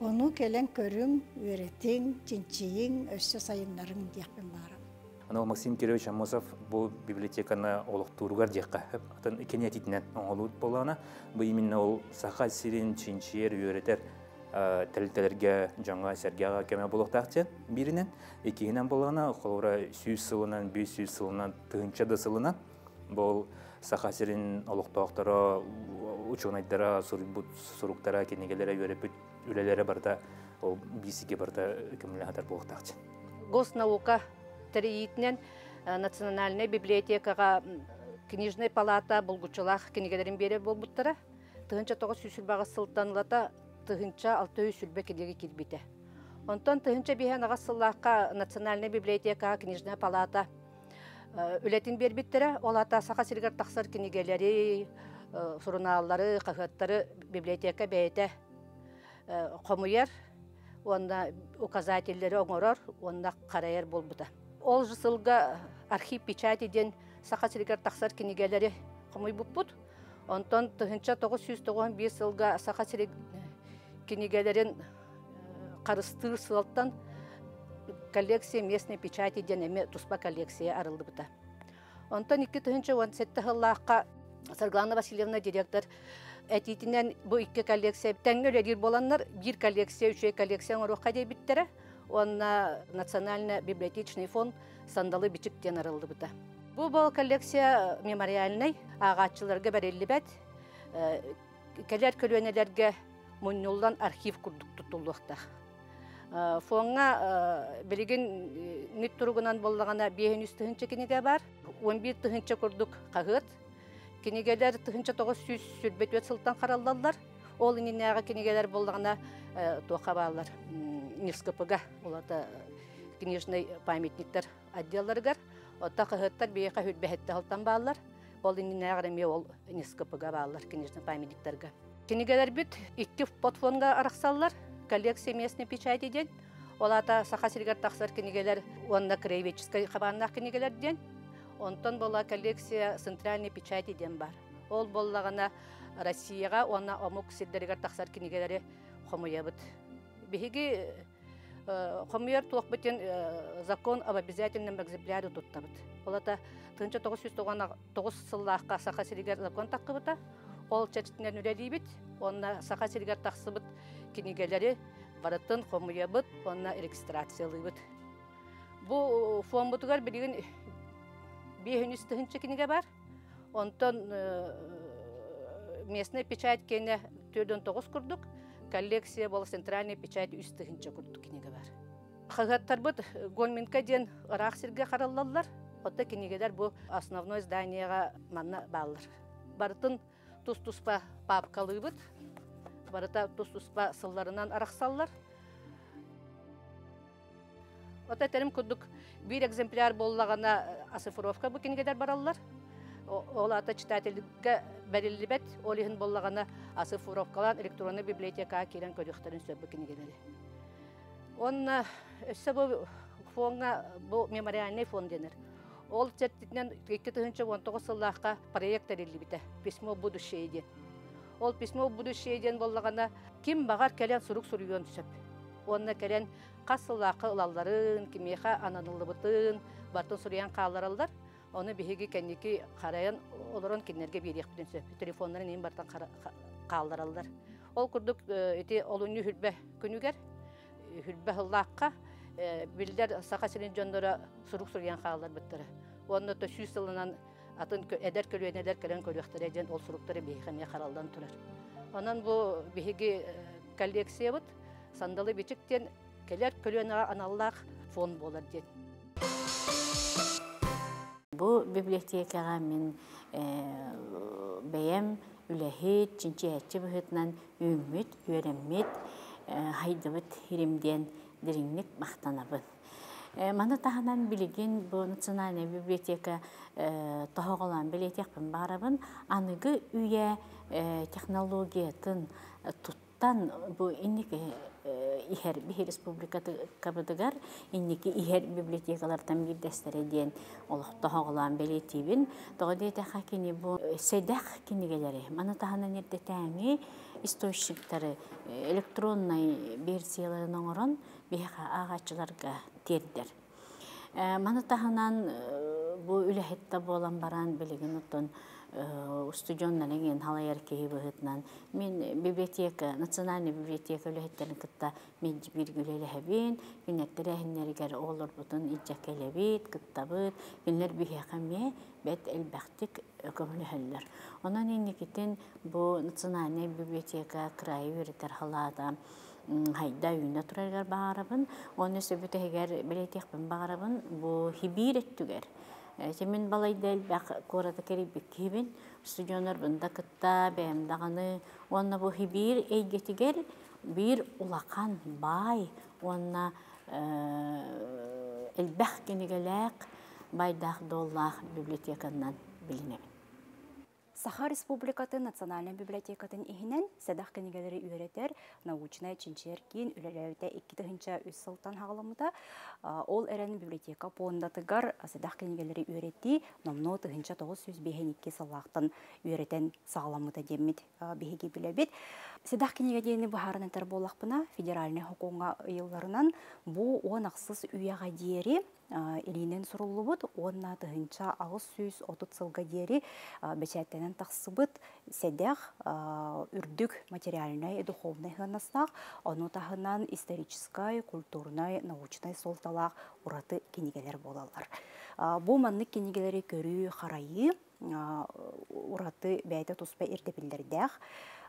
Ону кэлэн көрүҥ, үөрэтиҥ, чинчийиҥ, өссө сайыннарыҥ диэхпин баарым. Аны Максим Кирович Аммосов бу библиотеканы олохтууругар диэххэ атын кини этитинэн оҥолуут буоллаҕына, бу именно ол Саха сирин чинчийэр, үөрэтэр тэрилтэлэргэ, дьоҥҥо-сэргэҕэ көмө буолуохтаах диэн бииринэн. Иккиһинэн буоллаҕына, холобура 100 сылынан, 500 сылынан, 1000 да сылынан бұл Саха сирин олохтоохторо, учуонайдара суруйбут суруктара, кинигэлэрэ, үөрэппит үлэлэрэ барыта ол биисиге барыта көмөлөһөтөр буолуохтаах диэн. Госнаука тэрийиитинэн Национальнай библиотекаҕа книжная палата булгуччулаах кинигэлэрин биэрэр буолбуттара. 1928 сылтан ылата 1620 кинигэ киирбитэ. Онтон 1058 сыллаахха Национальнай библиотекаҕа книжная палата үлэтин биэрбиттэрэ. Ол ата Саха сиригэр тахсар кинигэлэри, сурунааллары, хаһыаттары библиотека бэйэтэ хомуйар, уонна указателлэри оҥорор, уонна харайар буолбута. Ол же сылга архив печати диэн Саха сиригэр тахсар кинигэлэри хомуйбуппут. Онтон 1991 сылга Саха сириг кинигэлэрин харыстыыр сыалтан коллекция местной печати диэн эмиэ туспа коллекция арыллыбыта. Онтон 2017 сыллаахха Саргылана Васильевна директор этиитинэн бу икки коллекция тэҥҥэ үлэлиир буоланнар, биир коллекция, үчүгэй коллекция оҥоруохха диэбиттэрэ. Уонна Национальный библиотечный фонд «Сандалы бичик» диэн арыллыбыта. Бу бол коллекция мемориальный, ааҕааччыларга бэриллибэт, кэлэр көлүөнэлэргэ мунньуллан архив курдук туттуллуохтаах. Фоҥҥа билигин нит туругунан буоллаҕына 500 тыһыынча кинигэ бар, 11 тыһыынча курдук хаһыат. Кинигэлэр 1924 сылтан хараллаллар. Ол иннинээҕи кинигэлэр буоллаҕына туохха бааллар НИСКПга, улата книжный памятниктар отделларыгар. Оттон хаһыаттар биһиэхэ 27 сылтан бааллар. Ол иннинээҕи эмиэ ол НИСКПга бааллар, книжный памятниктарга. Кинигэлэрбит икки подфонга арахсаллар. Коллекция местной печати диэн. Ол ата Саха сиригэр тахсар кинигэлэр уонна краеведческой хабааннаах кинигэлэр диэн. Онтон буола коллекция центральной печати диэн бар. Ол буоллаҕына Россияҕа уонна омук сирдэригэр тахсар кинигэлэри хомуйабыт. Биһиги хомуйар туохпутун закон об обязательном экземпляре туттабыт. Ол ата 1999 сыллаахха Саха сиригэр закон таххыбыта. Ол чэрчитинэн үлэлиибит, онна Саха сиригэр тахсыбыт кинигэлэри барытын хомуйабыт, онна регистрациялыыбыт. Бу фондбутугар билигин 500 тыһыынча кинигэ бар. Онтон местный печать киэнэ 49 курдук, коллекция буола центральный печать 3 тыһыынча курдук кинигэ бар. Хаһыаттарбыт Гольминка диэн ыраах сиргэ хараллаллар. Оттон кинигэлэр бу основной зданияга манна бааллар. Барытын тус-туспа папкалыыбыт. Барыта тус-туспа сылларынан арахсаллар. Ота терим курдук бир экземпляр боллагана оцифровка бу кинигелер бараллар. Ол ата читательге берилибет, ол иһин боллагана оцифровкалан электронный библиотекаға кирен көрүөхтөрүн сөп бу кинигелери. Онна өссө бу фонга бу мемориальный фонд денер. Ол чэрчитинэн 2019 сыллаахха проект тэриллибитэ. «Письмо в будущее» диэн. Ол «Письмо в будущее» диэн боллагана ким баҕар кэлэн сурук суруйуон сөп. Онна кэлэн хас сыллаахха ылалларын, кимиэхэ ананыллыбытын, бартын суруйан хааллараллар. Оны биһиги кэнники харайан олорон кинилэргэ биэриэхпитин сөп. Телефоннарын иин бартан хааллараллар. Ол курдук ити олунньу 20 күнүгэр 20 сыллаахха биллэр Саха сирин дьонноро сурук суруйан хаалларбыттара. Онно то 100 сылынан атын эдэр көлүөнэлэр кэлэн көрүөхтэрэ диэн ол суруктары биһиэхэ эмиэ хараллан турар. Онон бу биһиги коллекциябыт «Сандалы бичик» диэн кэлэр көлүөнэҕэ аналлаах фонд буолар диэн. Бу библиотекаҕа мин бэйэм үлэһит, чинчийээччи быһыытынан үүммүт, үөрэммит, хайдыбыт сирим диэн дириҥник махтанабын. Маны таһынан билигин бу национальная библиотека тоһоҕолоон билиэтиэхпин баарабын аныгы үйэ технологиятын туттан бу инники иһэр биһи республикабытыгар инники иһэр библиотекалартан биирдэстэрэ диэн олох тоһоҕолоон бэлиэтиибин. Тоҕо диэтэххэ кини бу сэдэх кинигэлэри, маны таһынан эрдэтээҥи источниктары электронный версияларын оҥорон биһиэхэ ааҕааччыларга тиэрдэр. Маны таһынан бу үлэһит да буолан баран билигин оттон устудьуоннары иҥин халайар киһи быһыытынан мин библиотека, национальный библиотека үлэһиттэрин кытта мэлдьи бииргэ үлэлэһэбин, кинилэр тэрээһиннэригэр оҕолорбутун илдьэ кэлэбит, кыттабыт, кинилэр биһиэхэ эмиэ бэрт элбэхтик көмөлөһөллөр. Онон инникитин бу национальнай библиотека кыраайы үөрэтэр халаата хайда үүнэ турарыгар баҕарабын. Уонна өссө бүтэһигэр бэлиэтиэхпин баҕарабын, бу Сибиир өттүгэр мин балайда элбэх куораты кэрийбит киһибин, студионнарбын да кытта, бэйэм даҕаны. Уонна бу Сибиир эйгэтигэр биир улахан баай уонна элбэх кинигэлээх, байдаах-дуоллаах библиотеканан билинэбин. Саха Республикатын национальнай библиотекатын иһинэн сэдэх кинигэлэри үөрэтэр научнай чинчийэр киин үлэлээбитэ 2003 сылтан хаҕаламмыта. Ол эрэн библиотека пуондатыгар сэдэх кинигэлэри үөрэтии номнуо 1952 сыллаахтан үөрэтэн саҕаламмыта диэммит биһиги билэбит. Сэдэх кинигэ диэни быһааран этэр буоллахпына, федеральнай сокуоҥҥа ыйылларынан бу 16 үйэҕэ диэри илиинэн суруллубут уонна 1830 сылга диэри бэчээттэнэн тахсыбыт сэдэх үрдүк материальнай духовнай сыаннастаах, ону таһынан историческай, культурнай, научнай суолталаах ураты кинигэлэр буолаллар. Бу маннык кинигэлэри көрүү, харайыы ураты бэйэтэ туспа ирдэбиллэрдээх.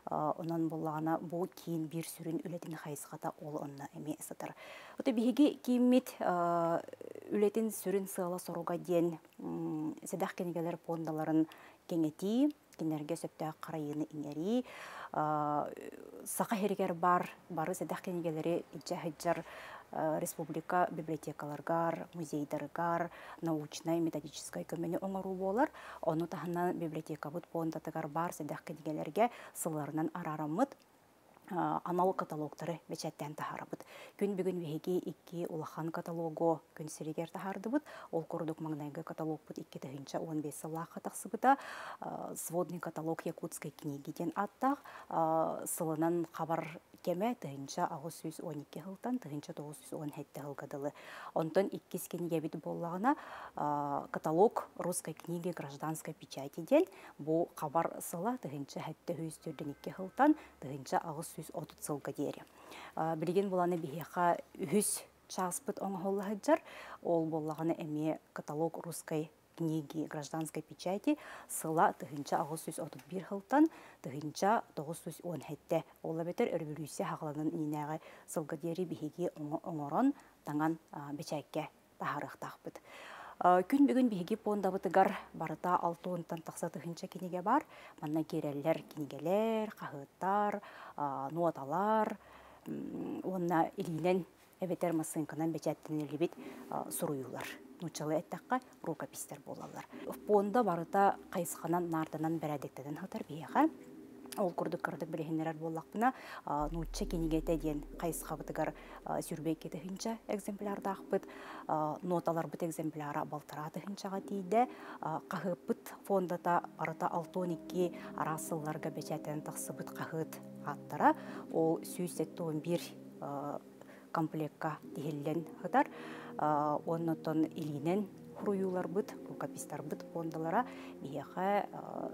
Онон буоллаҕына бу киин биир сүрүн үлэтин хайысхата ол онно эмиэ сытар. Ото биһиги кииммит үлэтин сүрүн сыала-соруга диэн сэдэх кинигэлэр пуондаларын кэҥэтии, кинилэргэ сөптөөх харайыыны иҥэрии, саха сиригэр баар бары сэдэх кинигэлэри илдьэ сылдьар республика библиотекаларыгар, музейдарыгар научнай, методическай көмөнү оҥоруу буолар. Ону таһынан библиотекабыт пуондатыгар баар сэдэх кинигэлэргэ сылларынан араараммыт анал каталогтары бэчээттээн таһаарабыт. Күн бүгүн биһиги икки улахан каталогу күн сиригэр таһаардыбыт. Ол курдук маҥнайгы каталогпут 2015 сыллаахха тахсыбыта. Сводный каталог якутской книги диэн ааттаах сылынан хабар кэмэ 1812 сылтан 1917 сылга дылы. Онтон иккис кинигэбит буоллаҕына каталог русской книги гражданской печати диэн бу хабар сыла 1742 сылтан 1830 сылга диэри. Билигин буланы биһиэхэ үһүс чааспыт оҥоһулла сылдьар. Ол буоллаҕына эмиэ каталог русской книги гражданской печати сыла 1831 сылтан 1917 ол эбэтэр өрөбөлүүссүйэ хаҕаланан иннинээҕи сылга диэри биһиги оҥорон таҥан бэчээккэ таһаарыахтаахпыт. Күн бүгүн биһиги пуондабытыгар барыта 60-тан тахса тыһыынча кинигэ бар. Манна киирэллэр кинигэлэр, хаһыаттар, нуоталар уонна илиинэн эбэтэр массыыҥканан бэчээттэниллибит суруйуулар. Нууччалыы эттэххэ, рукопистэр буолаллар. Пуонда барыта хайысханан наарданан бэрээдэктэнэн сытар биһиэхэ. Ол курдук кыратык билиһиннэрэр буоллахпына, нуучча кинигэтэ диэн хайысхабытыгар сүрбэйки тыһыынча экземплярдаахпыт, ноталарбыт экземпляра балтараа тыһыынчаҕа тиийдэ, хаһыаппыт фондата барыта 62 араас сылларга бэчээттэнэн тахсыбыт хаһыат ааттара, ол 171 комплекка тиһиллэн сытар. Оннотон илиинэн хуруйууларбыт, рукопистарбыт фондалара биһиэхэ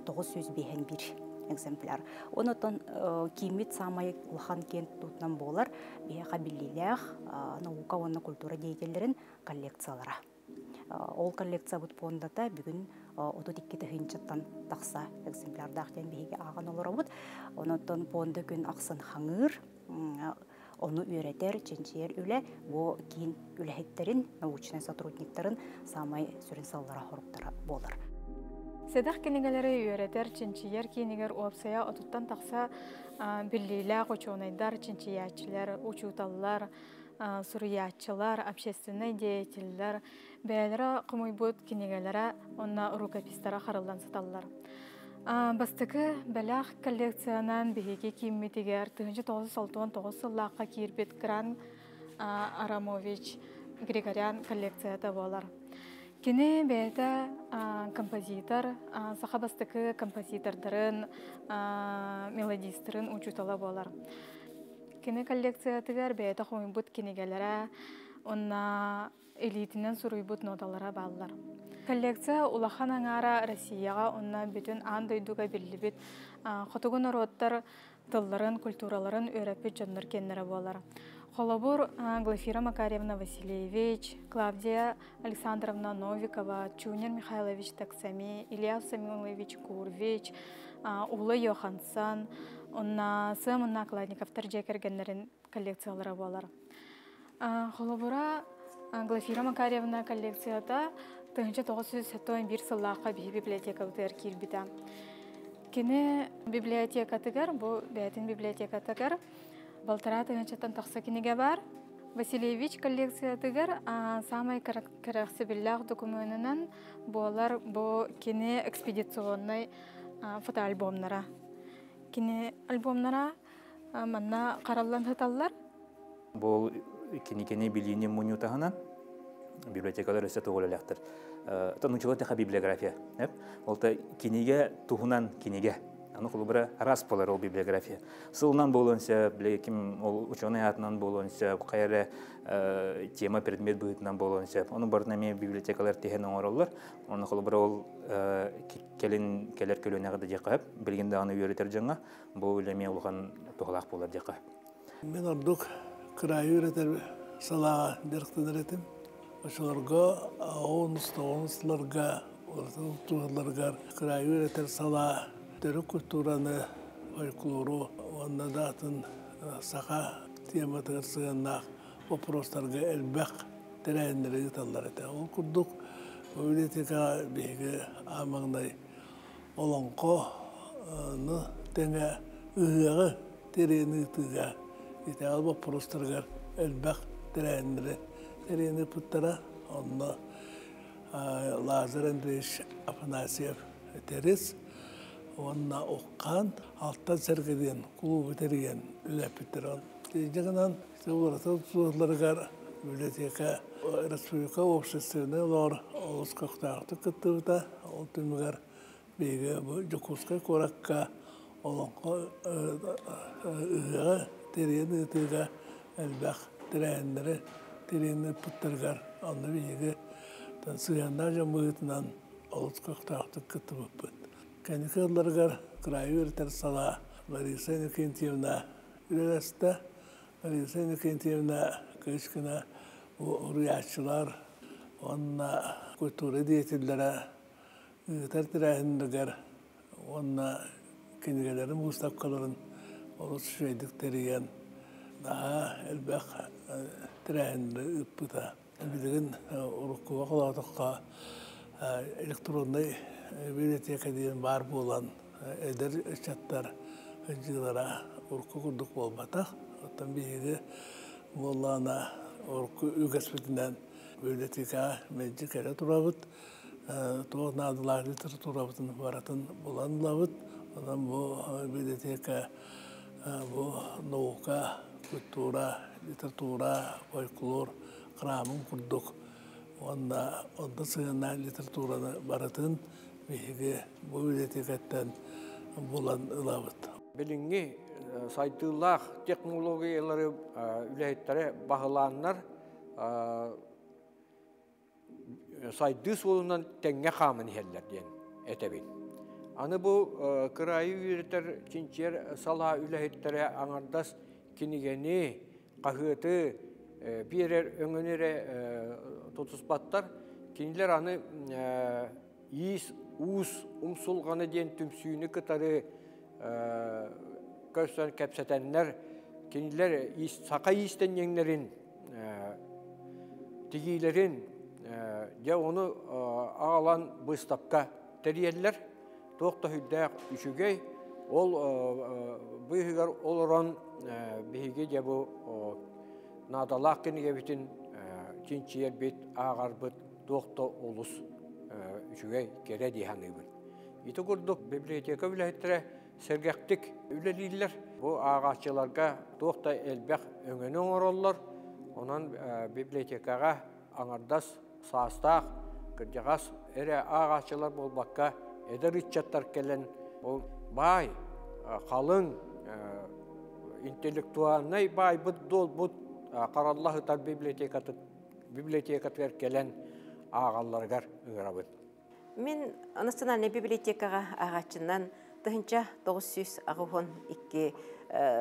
951 экземпляр. Онотон кииммит саамай улахан киэн тутуутунан буолар биһиэхэ биллиилээх наука уонна культура деятеллэрин коллекциялара. Ол коллекциябыт фондата бүгүн 32 тыһыынчаттан тахса экземплярдаах диэн биһиги ааҕан олоробут. Онотон фонда күн ахсын хаҥыыр, ону үөрэтэр, чинчийэр үлэ бу киин үлэһиттэрин, научнай сотрудниктарын саамай сүрүн сыаллара-соруктара буолар. Сэдэх кинигэлэри үөрэтэр, чинчийэр киинигэр уопсайа отуттан тахса биллиилээх учуонайдар, чинчийээччилэр, учууталлар, суруйааччылар, общественнай деятеллэр бэйэлэрэ хомуйбут кинигэлэрэ уонна рукопистара хараллан сыталлар. Бастакы бэлэх коллекциянан биһиги кииммитигэр 1969 сыллаахха киирбит Кран Арамович Григорян коллекцията буолар. Кини бэйэтэ композитор, саха бастакы композитордарын, мелодистарын учуутала буолар. Кини коллекциятыгар бэйэтэ хомуйбут кинигэлэрэ, Онна илиитинэн суруйбут ноталара бааллар. Коллекция улахан аҥаара Россияҕа уонна бүтүн аан дойдуга биллибит хотугу норуоттар тылларын, культураларын үөрэппит дьоннор киэннэрэ буолар. Холобур, Глафира Макарьевна Васильевич, Клавдия Александровна Новикова, Чунер Михайлович Таксами, Илья Самойлович Курвич, Ула Йоханссон, онна Сыам Накладниковтар дьиэ кэргэннэрин коллекциялара буолар. Холобура, Глафира Макарьевна коллекцията 1971 сыллаахха биһи библиотекабытыгар киирбитэ. Кини библиотекатыгар, бу бэйэтин библиотекатыгар балтараа тыһыынчаттан тахса кинигэ бар. Васильевич коллекциятыгар самай кэрэхсэбиллээх докумуонунан буолар бу кини экспедиционнай фотоальбомнара. Кини альбомнара манна хараллан сыталлар. Бу киникени билиини мунньуу таһынан библиотекалар өссө тугу үлэлээхтэр. Нуччалар тэхэ библиография. Ол та кинигэ туһунан кинигэ. Аны холобура араас буолар ол библиография. Сылынан буолуон сөп, бile ким ол ученый аатынан буолуон сөп, хайа эрэ тема предмет быһыытынан буолуон сөп. Ону барытын эмиэ библиотекалар тиһэн оҥороллор. Онно холобура ол кэлин кэлэр көлүөнэҕэ да диэххэ сөп. Билигин даҕаны үөрэтэр дьоҥҥо бу үлэ эмиэ улахан туһалаах буолар диэххэ. Мин ордук кыраайы үөрэтэр салааҕа дьарыктанар этим. Оччолорго онус тоҕонус сылларга туһаларыгар кыраайы үөрэтэр салаа төрүт культураны, фольклору уонна да атын саха тематыгар сыһыаннаах вопростарга элбэх тэрээһиннэри ыыталлар этэ. Ол курдук библиотекаҕа биһиги аан маҥнай олоҥхону тэҥэ ыһыаҕы тэрийэн ыытыыга итэҕэл боппуруостарыгар элбэх тэрээһиннэри тэрийэн ыыппыттара. Онно Лазарь Андреевич Афанасьев Тэрис уонна Уххаан Алтан Сэргэ диэн клубу тэрийэн үлэлэппиттэр. Инньэ гынан уларыта тутууларыгар библиотека республика общественнай олоҕор олус көхтөөхтүк кыттыбыта. Ол түмүгэр биһиги бу Дьокуускай куоракка олоҥхо ыһыаҕы тэрийэн ыытыыга элбэх тэрээһиннэри тэрийэн ыыппыттарыгар онно биһиги сыһыаннаах дьон быһыытынан олус көхтөөхтүк кыттыбыппыт. Кэнники сылларыгар кыраайы үөрэтэр салаа Лариса Иннокентьевна үлэлэстэ. Лариса Иннокентьевна Кычкина уруйааччылар уонна культура деятеллэрэ ыытар тэрээһиннэригэр уонна кинигэлэрин выставкаларын олус үчүгэйдик тэрийэн наһаа элбэх тэрээһиннэри ыыппыта. Билигин уруккуга холоотоххо электроннай библиотека диэн баар буолан эдэр ыччаттар сылдьыылара урукку курдук буолбатах. Оттон биһиги буоллаҕына урукку үгэспитинэн библиотекаҕа мэлдьи кэлэ турабыт. Туох наадалаах литературабытын барытын булан ылабыт. Онон бу библиотека бу наука, культура, литература, фольклор храмын курдук уонна онно сыһыаннаах литератураны барытын биһиги бу библиотекаттан булан ылабыт. Билиҥҥи сайдыылаах технологиялары үлэһиттэрэ баһылааннар сайдыы суолунан тэҥҥэ хааман иһэллэр диэн этэбин. Аны бу кыраайы үөрэтэр чинчийэр салаа үлэһиттэрэ аҥардас кинигэни, хаһыаты биэрэр өҥөнү эрэ тутуспаттар. Кинилэр аны иис, уус умсулҕаны диэн түмсүүнү кытары көрсөн кэпсэтэннэр, кинилэр саха иистэнньэҥнэрин тигиилэрин дьэ ону аҕалан быыстапка тэрийэллэр. Туох да сүрдээх үчүгэй. Ол быыһыгар олорон биһиги дьэ бу наадалаах кинигэбитин чинчийэрбит, ааҕарбыт туох да олус үчүгэй, кэрэ дии саныыбын. Ити курдук библиотека үлэһиттэрэ сэргэхтик үлэлииллэр. Бу ааҕааччыларга туох да элбэх өҥөнү оҥороллор. Онон библиотекаҕа аҥардас саастаах, кырдьаҕас эрэ ааҕааччылар буолбакка, эдэр ыччаттар кэлэн ол баай, халыҥ, интеллектуальнай баайбыт дуолбут харалла сытар библиотекатын библиотекатыгар кэлэн ааҕалларыгар ыҥырабын. Мин Национальнай библиотекаҕа ааҕааччынан 1982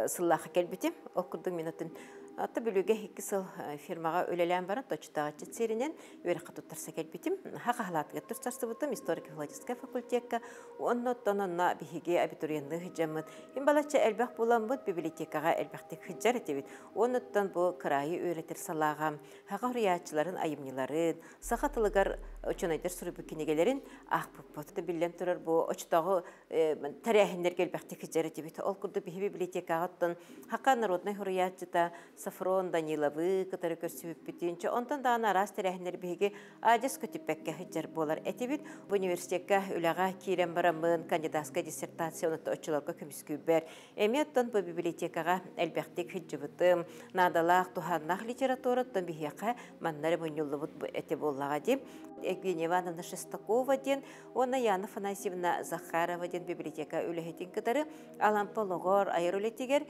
сыллаахха кэлбитим. Ол курдук мин атын Ата Бүлүүгэ 2 сыл фирмаҕа үлэлээн баран точтааҕыччыт сиэринэн үөрэххэ туттарса кэлбитим. Хахаһалаатыгар туттарсыбытым историко-филологическай факультекка. Уонна оттон онно биһиги абитуриенныы сылдьаммыт. Мин балачча элбэх буоламмыт библиотекаҕа элбэхтик сылдьар этибит. Уонна бу кыраайы үөрэтэр салааҕа саха суруйааччыларын айымньыларын, саха тылыгар учуонайдар суруйбут кинигэлэрин аахпыппыт. Биллэн турар, бу очтоҕу тэрээһиннэргэ элбэхтик сылдьар этибит. Ол курдук биһи библиотекаҕа оттон Хака народнай суруйааччыта Софрон Даниловы кытары көрсүбүппүтүн, онтон даҕаны араас тэрээһиннэр биһиги адьас көтүппэккэ сылдьар буолар этибит. Бу университекка үлэҕэ киирэн бараммын кандидатскай диссертация онута оччолорго көмүскүүбэр. Эмиэ оттон бу библиотекаҕа элбэхтик сылдьыбытым. Наадалаах, туһааннаах литератураттан биһиэхэ манна эрэ мунньуллубут эти буоллаҕа дии. Евгения Ивановна Шестакова диэн уонна Яна Афанасьевна Захарова диэн библиотека үлэһитин кытары Алампа олоҕор айар үлэтигэр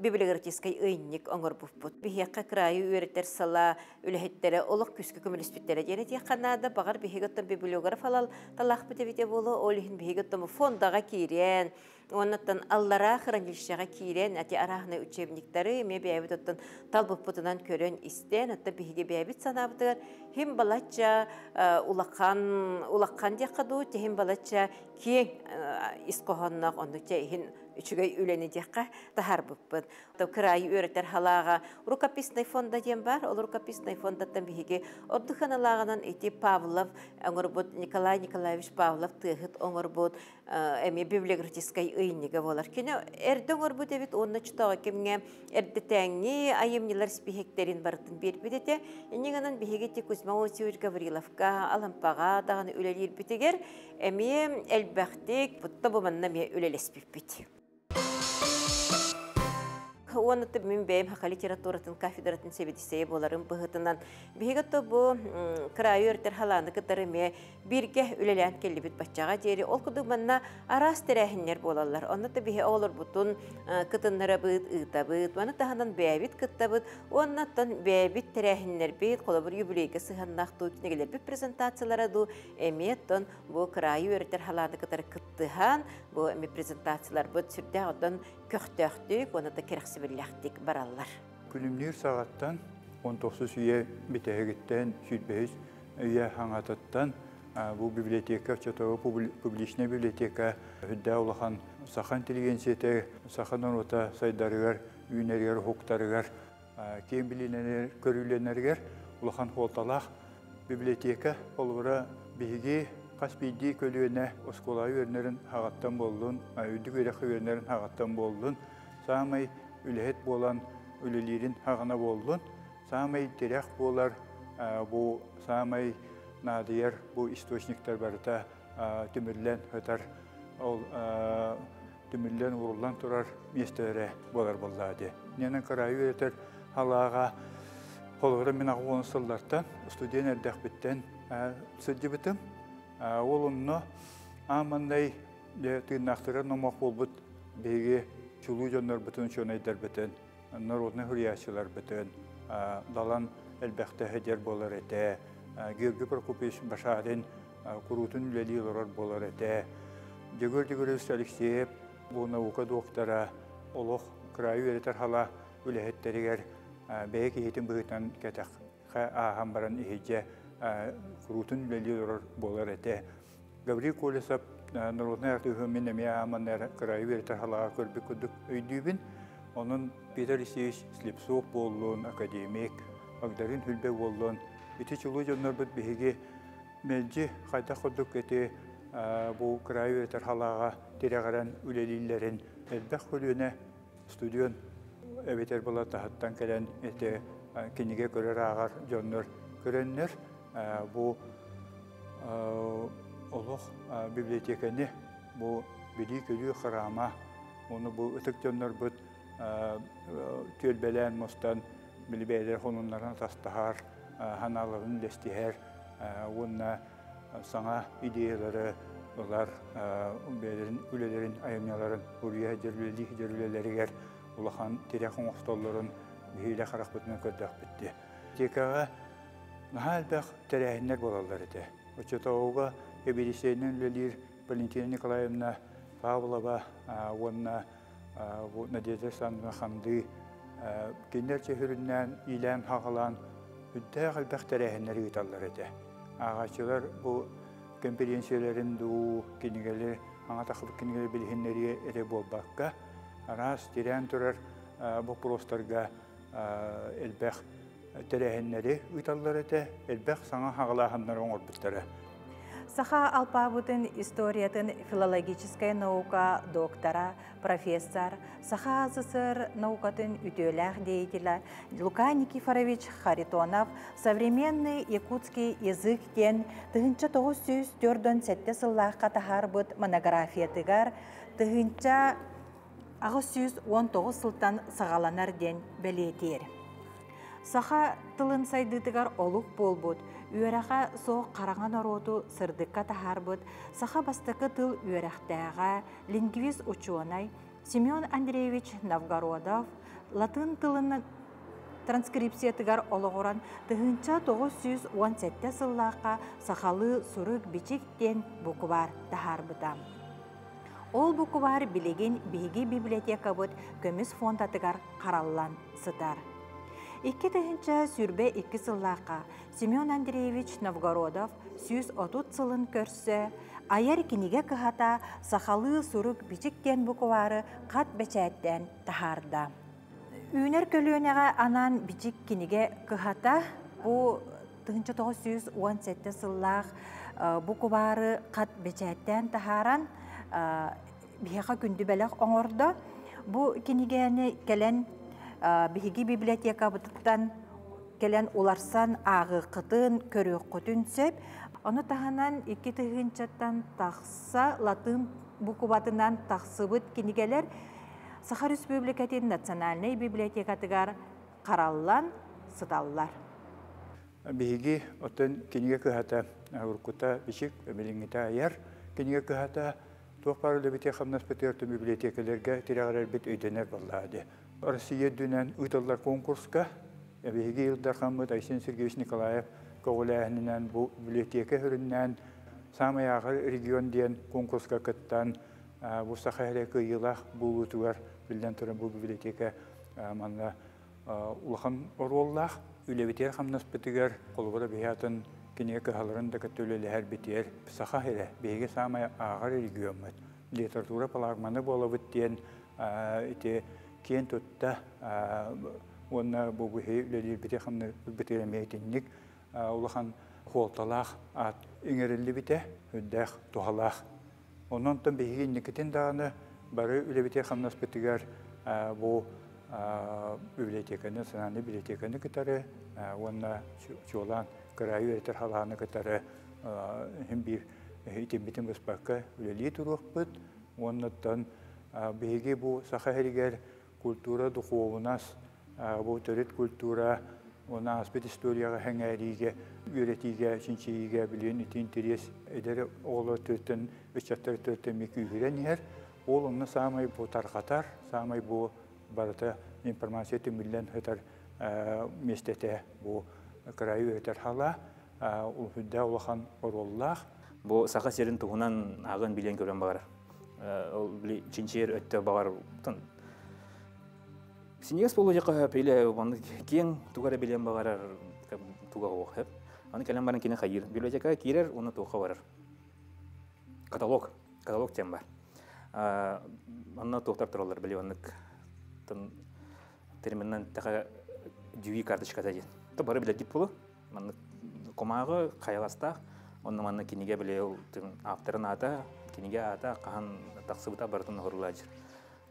библиографическай ыйынньык оҥорбуппут. Биһиэхэ кыраайы үөрэтэр сала үлэһиттэрэ олох күүскэ көмөлөспүттэрэ диэн этиэххэ наада. Баҕар биһиги оттон библиограф алал талаахпыт эбитэ буолуо, ол иһин биһиги оттон фондаҕа киирэн, Оннуттан аллараа хранилищеҕа киирэн, ати арааһынай учебниктары эмиэ бэйэбит оттон талбыппытынан көрөн истэн, оттон биһиги бэйэбит санаабытыгар хим балачча улахан улахан диэххэ дуу, тиһим балачча киэҥ ис хоһоонноох оннук чэ иһин үчүгэй үлэни диэххэ таһаарбыппыт. Кыраайы үөрэтэр халааҕа рукописный фонда диэн бар. Ол рукописный фондаттан биһиги ордук ханалааҕынан ити Павлов оҥорбут Николай Николаевич Павлов тыаһыт оҥорбут эмиэ библиографическай ыйынньыга буолар. Кини эрдэ оҥорбут эбит уонна чутоҕо кэмҥэ эрдэтээҥҥи айымньылар испииһэктэрин барытын биэрбит этэ. Инньэ биһиги ти Кузьма Осипович Гавриловка, Алампаҕа даҕаны үлэлиирбитигэр эмиэ элбэхтик, бутта бу манна эмиэ үлэлэспиппит. Уонна мин бэйэм саха литературатын кафедратын сэбиэдиссэйэ буоларым быһыытынан биһиги то бу кыраайы үөрэтэр халааны кытары эмиэ бииргэ үлэлээн кэллибит баччаҕа диэри. Ол курдук манна араас тэрээһиннэр буолаллар. Онно да биһи оҕолорбутун кытыннарабыт, ыытабыт, маны таһынан бэйэбит кыттабыт. Уонна оттон бэйэбит тэрээһиннэрбит, холобур юбилейга сыһыаннаах дуу, кинигэлэрбит презентациялара дуу, эмиэ оттон бу кыраайы үөрэтэр халааны кытары кыттыһан, бу эми презентацияларбыт сүрдээх оттон көхтөөхтүк уонна да кэрэхсэбиллээхтик бараллар. Күлүмнүүр саҕаттан 19 үйэ бүтэһигиттэн 25 үйэ хаҥатыттан бу библиотека оччотооҕу публичная библиотека үрдээх улахан саха интеллигенцията саха норуота сайдарыгар, үүнэригэр, уһуктарыгар, киэҥ билиилэнэр, көрүүлэнэригэр улахан суолталаах библиотека. Холобура, биһиги хас биирдии көлүөнэ оскуола үөрэнэрин хаҕаттан буоллун, үрдүк үөрэх үөрэнэрин хаҕаттан буоллун, саамай үлэһит буолан үлэлиирин хаҕына буоллун, саамай тирэх буолар бу саамай наадыйар бу источниктар барыта түмүллэн ытар ол түмүллэн ууруллан турар миэстэлэрэ буолар буоллаа дии. Ненен кыраайы үөрэтэр халааҕа холобура мин 80 сыллартан студент эрдэхпиттэн сылдьыбытым. Ол онно ааманнай тыыннаахтара номох буолбут биһиги чулуу дьоннорбутун, учуонайдарбытын, народнай суруйааччыларбытын далан элбэхтэ сылдьар буолар этэ. Георгий Прокопьевич Башарин куруутун үлэлии олорор буолар этэ. Дьөгүөр Дьөгүрүс Алексеев бу наука доктора олох кыраайы үөрэтэр хала үлэһиттэригэр бэйэ киһитин быһыытынан кэтэххэ ааһан баран иһидьэ куруутун үлэлии олорор буолар этэ. Гаврил Колесов народнай артыыһы мин эмиэ ааман кыраайы үөрэтэр халаҕа көрбүт курдук өйдүүбүн. Онон Петр Алексеевич Слепцов буоллун, академик, Багдарыын Хүлбэ буоллун, ити чулуу дьоннорбут биһиги мэлдьи хайдах курдук ити бу кыраайы үөрэтэр халааҕа тирэҕирэн үлэлииллэрин элбэх көлүөнэ студент эбэтэр була таһыттан кэлэн ити кинигэ көрөр ааҕар дьоннор көрөннөр бу олох библиотеканы бу билии-көрүү храма уонна бу ытык дьоннорбут түөлбэлээн мустан били бэйэлэр хонуннарын атастаһар, ханааларын үлэстиһэр уонна саҥа идеялары ылар бэйэлэрин үлэлэрин айымньыларын уруйа сылдьар үлэлии сылдьар үлэлэригэр улахан тирэх оҥостоллорун биһиги харахпытынан көрдөхпүт дии. Библиотекаҕа Наһаа элбэх тэрээһиннэр буолаллар этэ. Оччотооҕуга эбидиссиэнэн үлэлиир Валентина Николаевна Павлова уонна бу Надежда Александровна Хандыы кинилэр чөһүрүннээн, иилээн-хаҕалаан үрдээх элбэх тэрээһиннэри ыыталлар этэ. Ааҕааччылар бу кэмпириэнсийэлэрин дуу, кинигэлэр, аҥа тахсыбыт кинигэлэри билиһиннэриэ эрэ буолбакка, араас тирээн турар боппуруостарга элбэх тэрээһиннэри ыыталлар этэ, элбэх саҥа хаҕалааһыннары оҥорбуттара. Саха алпаабытын историятын филологическай наука доктора, профессор, Саха СССР наукатын үтүөлээх деятеля Лука Никифорович Харитонов «Современный якутский язык» диэн 1947 сыллаахха таһаарбыт монографиятыгар 1819 сылтан саҕаланар диэн бэлиэтиир. Саха тылын сайдыытыгар олук буолбут, үөрэҕэ суох хараҥа норуоту сырдыкка таһаарбыт саха бастакы тыл үөрэхтээҕэ, лингвист-учуонай Семен Андреевич Новгородов латын тылын транскрипциятыгар олоҕуран 1917 сыллаахха сахалыы сурук-бичик диэн букубаар таһаарбыта. Ол букубаар билигин биһиги библиотекабыт көмүс фондатыгар хараллан сытар. 2022 сыллаахха Семен Андреевич Новгородов 130 сылын көрсө айар кинигэ кыһата сахалыы сурук-бичик диэн букубаары хат бэчээттээн таһаарда. Үүнэр көлүөнэҕэ анаан бичик кинигэ кыһата бу 1917 сыллаах букубаары хат бэчээттээн таһааран биһиэхэ күндү бэлэх оҥордо. Бу кинигэни кэлэн биһиги библиотекабытыттан кэлэн уларсан ааҕыаххытын, көрүөххүтүн сөп. Ону таһынан 2 тыһыынчаттан тахса латын букубатынан тахсыбыт кинигэлэр Саха Республикатын национальнай библиотекатыгар хараллан сыталлар. Биһиги оттон кинигэ кыһата уруккута Бичик, билиҥҥитэ Айар кинигэ кыһата туох баар үлэбитигэр хамнаспытыгар библиотекаларга тирэҕирэрбит өйдөнөр буоллаҕа дии. Россия үрдүнэн ыытыллар конкурска биһиги Ил Дархаммыт Айсен Сергеевич Николаев көҕүлээһининэн бу библиотека сүрүннээн саамай ааҕар регион диэн конкурска кыттан бу Саха эрэ кыайыылаах буолуутугар биллэн туран бу библиотека манна улахан оруоллаах. Үлэбитигэр хамнаспытыгар холобура биһи атын кинигэ кыһаларын да кытта үлэлэһэрбитигэр Саха эрэ биһиги саамай ааҕар региоммут литература флагмана буолабыт диэн ити киэн тутта уонна бу биһи үлэлиирбити хамнарбытыгар эмиэ итинник улахан суолталаах аат иҥэриллибитэ үрдээх туһалаах. Онон биһиги инникитин даҕаны бары үлэбитигэр хамнаспытыгар бу библиотеканы, национальнай библиотеканы кытары уонна чуолаан кыраайы үөрэтэр салааны кытары иһин биир итиммитин быспакка үлэлии туруохпут. Уоннаттан биһиги бу Саха сиригэр культура, духуобунас, бу төрүт культура, уонна ааспыт историяҕа сэҥээриигэ, үөрэтиигэ, чинчийиигэ билигин ити интэриэс эдэр оҕолор төрүттэн, ыччаттар төрүттэн эмиэ күүһүрэн иһэр. Ол онно саамай бу тарҕатар, саамай бу барыта информация түмүллэн сытар миэстэтэ бу кыраайы үөрэтэр салаа үрдээх улахан оруоллаах. Бу Саха сирин туһунан ааҕан билэн көрөн баҕарар. Ол били чинчийэр өттө баҕар синьиэс болу или киэҥ туга эрэ билиэн баҕарар туга суох сөп. Аны кэлэн баран кини хайыыр. Библиотекаҕа киирэр уонна туохха барар. Каталог. Каталог диэн бар. Онно туохтар тураллар били оннук терминнэн тэхэ Дьюи карточката диэн. То бары билэргит буолу. Маннык кумааҕы хайаластаах. Онно манна кинигэ били авторын аата, кинигэ аата хаһан тахсыбыта барытын оһоруулаачыр.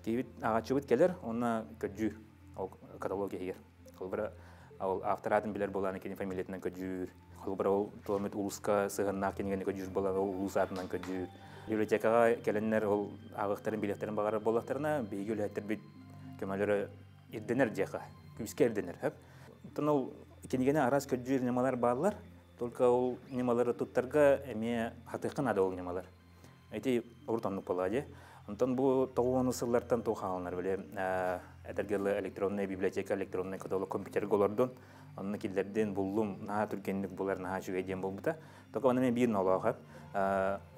Киһибит ааҕааччыбыт кэлэр, онно көрдүүр ол каталог иһигэр. Холобура, ол автор аатын билэр буолааны кини фамилиятынан көрдүүр. Холобура, ол туомит улууска сыһыаннаах кинигэни көрдүүр буолан, ол улуус аатынан көрдүүр. Библиотекаҕа кэлэннэр ол ааҕыахтарын билиэхтэрин баҕарар буоллахтарына, биһиги үлэһиттэрбит көмөлөрө ирдэнэр диэхэ, күүскэ ирдэнэр. Хөп. Оттон ол кинигэни араас көрдүүр ньымалар бааллар. Только ол ньымалары туттарга эмиэ хатыахха наада ол ньымалар. Ити урут оннук буолла дии. Онтон бу тоҕуону сыллартан туох хааланар били этэргэ электронная библиотека, электронный каталог компьютерга олордун. Онно киллэрдин буллум, наһаа түргэнник булар, наһаа үчүгэй диэн буолбута. Только оны мен биир нолоох.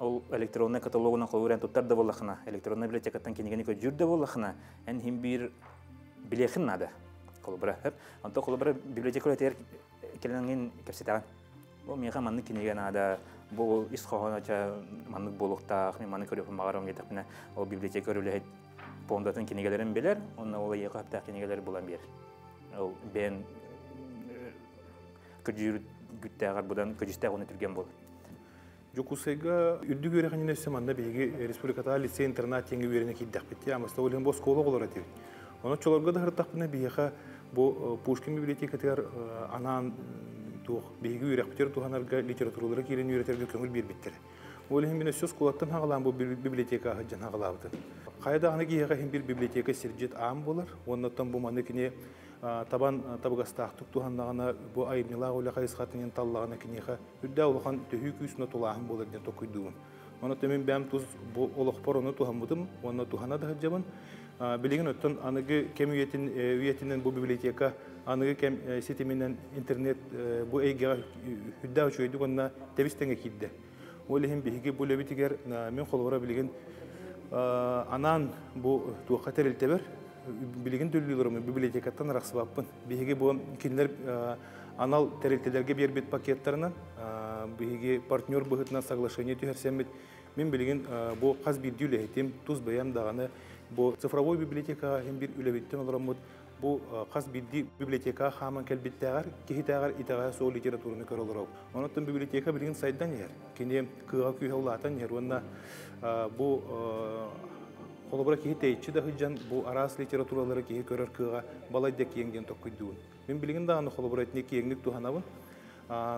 Ол электронный каталогунан холууран туттар да буоллахына, электронный библиотекаттан кинигени көдьүүр да буоллахына, эн хим биир билиэхин наада. Холобура, онто холобура библиотека үлэтигэр кэлэҥин кэпсэтэҕин. Бу миэхэ маннык кинигэ наада, бу ис хоһооно маннык буолуохтаах, мен маннык көрүөхпүн баҕарам диэтэхпинэ, ол библиотека үлэһит фондатын кинигэлэрин билэр, онно ол эйиэхэ сөптөөх кинигэлэри булан биэр. Ол бэйэн көдьүүр күттээҕэр будан көдьүүстээх уонна түргэн буолар. Дьокуускайга үрдүк үөрэхинин өссө манна биһиги республикатааҕы лицей-интернат диэҥҥэ үөрэнэ киирдэхпит дии. Амыста ол иһин бу оскуола оҕолоро этибит. Онон оччолорго да сырыттахпына биһиэхэ бу Пушкин библиотекатыгар анаан туох биһиги үөрэхпитигэр туһанарга литературалары киирэн үөрэтэргэ көҥүл биэрбиттэрэ. Ол иһин мин өссө оскуолаттан хаҕалаан бу библиотека сылдьан хаҕалаабытым. Хайа даҕаны киһиэхэ иһин бир библиотека сирдьит аан буолар. Уоннаттан бу маны кини табан табыгастаахтык туһаннаҕына бу айымньылаах үлэ хайысхатынан таллаҕына киниэхэ үрдээх улахан төһүү күүс тулааһын буолар диэн толкуйдуубун. Онон мин бэйэм тус бу олохпор ону туһаммытым уонна туһана да сылдьабын. Билигин оттон аныгы кэм үйэтин үйэтинэн бу библиотека аныгы кэм ситиминэн интернет бу эйгэҕэ үрдээх үчүгэйдик уонна тэбис тэҥэ киирдэ. Ол иһин биһиги бу үлэбитигэр мин холобура билигин анаан бу туохха тэрилтэбэр билигин төлүүлэрим библиотекаттан арахсыбаппын. Биһиги бу кинилэр анал тэрилтэлэргэ биэрбит пакеттарынан биһиги партнер быһыытынан соглашение түһэрсэммит мин билигин бу хас биирдии үлэһитим тус бэйэм даҕаны бу цифровой библиотекаҕа иһин бир үлэбиттэн олороммут бу хас биирдии библиотекаҕа хааман кэлбиттээҕэр киһитээҕэр итэҕэһэ суох литератураны көрө олоробут. Онон библиотека билигин сайдан иһэр. Кини кыаҕа күүһэ улаатан иһэр уонна бу холобура киһи тэйиччи да сылдьан бу араас литературалары киһи көрөр кыаҕа балайда киэҥ диэн токкуйдуубун. Мин билигин даҕаны холобура итини киэҥник туһанабын.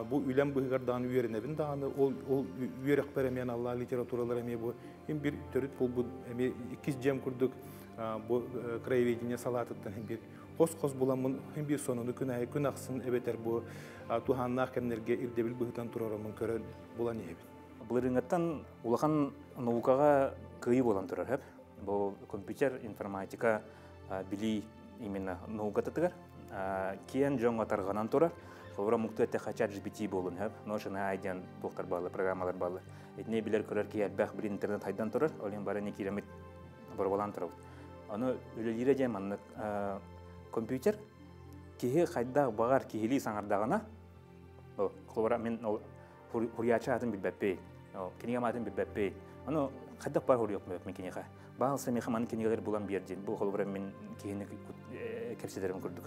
Бу үлэм быһыгар даҕаны үөрэнэбин даҕаны ол ол үөрэхпэр эмиэ аналлаах литературалар эмиэ бу им бир төрүт буолбут эмиэ иккис дьиэм курдук бу краеведение салаатыттан им бир хос-хос буламмын им бир сонуну күн аайы күн ахсын эбэтэр бу туһааннаах кэмнэргэ ирдэбил быһыытынан турараммын көрөн булан иһэбин. Былырыыҥҥаттан улахан наукаҕа кыайыы буолан турар хөп. Бу компьютер, информатика, билии именно наукатытыгар киэн дьоҥҥо тарҕанан турар. Холобура мукту эттэххэ ChatGPT буолун хөп. Notion AI диэн туохтар бааллар, программалар бааллар. Итини билэр көрөр киһи элбэх билин интернет хайдан турар. Ол иһин бары не кииремит боруобалаан турабыт. Аны үлэлиирэ диэн маннык компьютер киһи хайдах баҕар киһилии саҥардаҕына, холобура мин ол хуруйааччы аатын билбэппин, кинигэм аатын билбэппин. Аны хайдах баар хуруйуохпун мин киниэхэ. Баалса миэхэ маны кинигэлэр булан биэр диэн. Бу холобура мин киһини кэпсэтэрим курдук.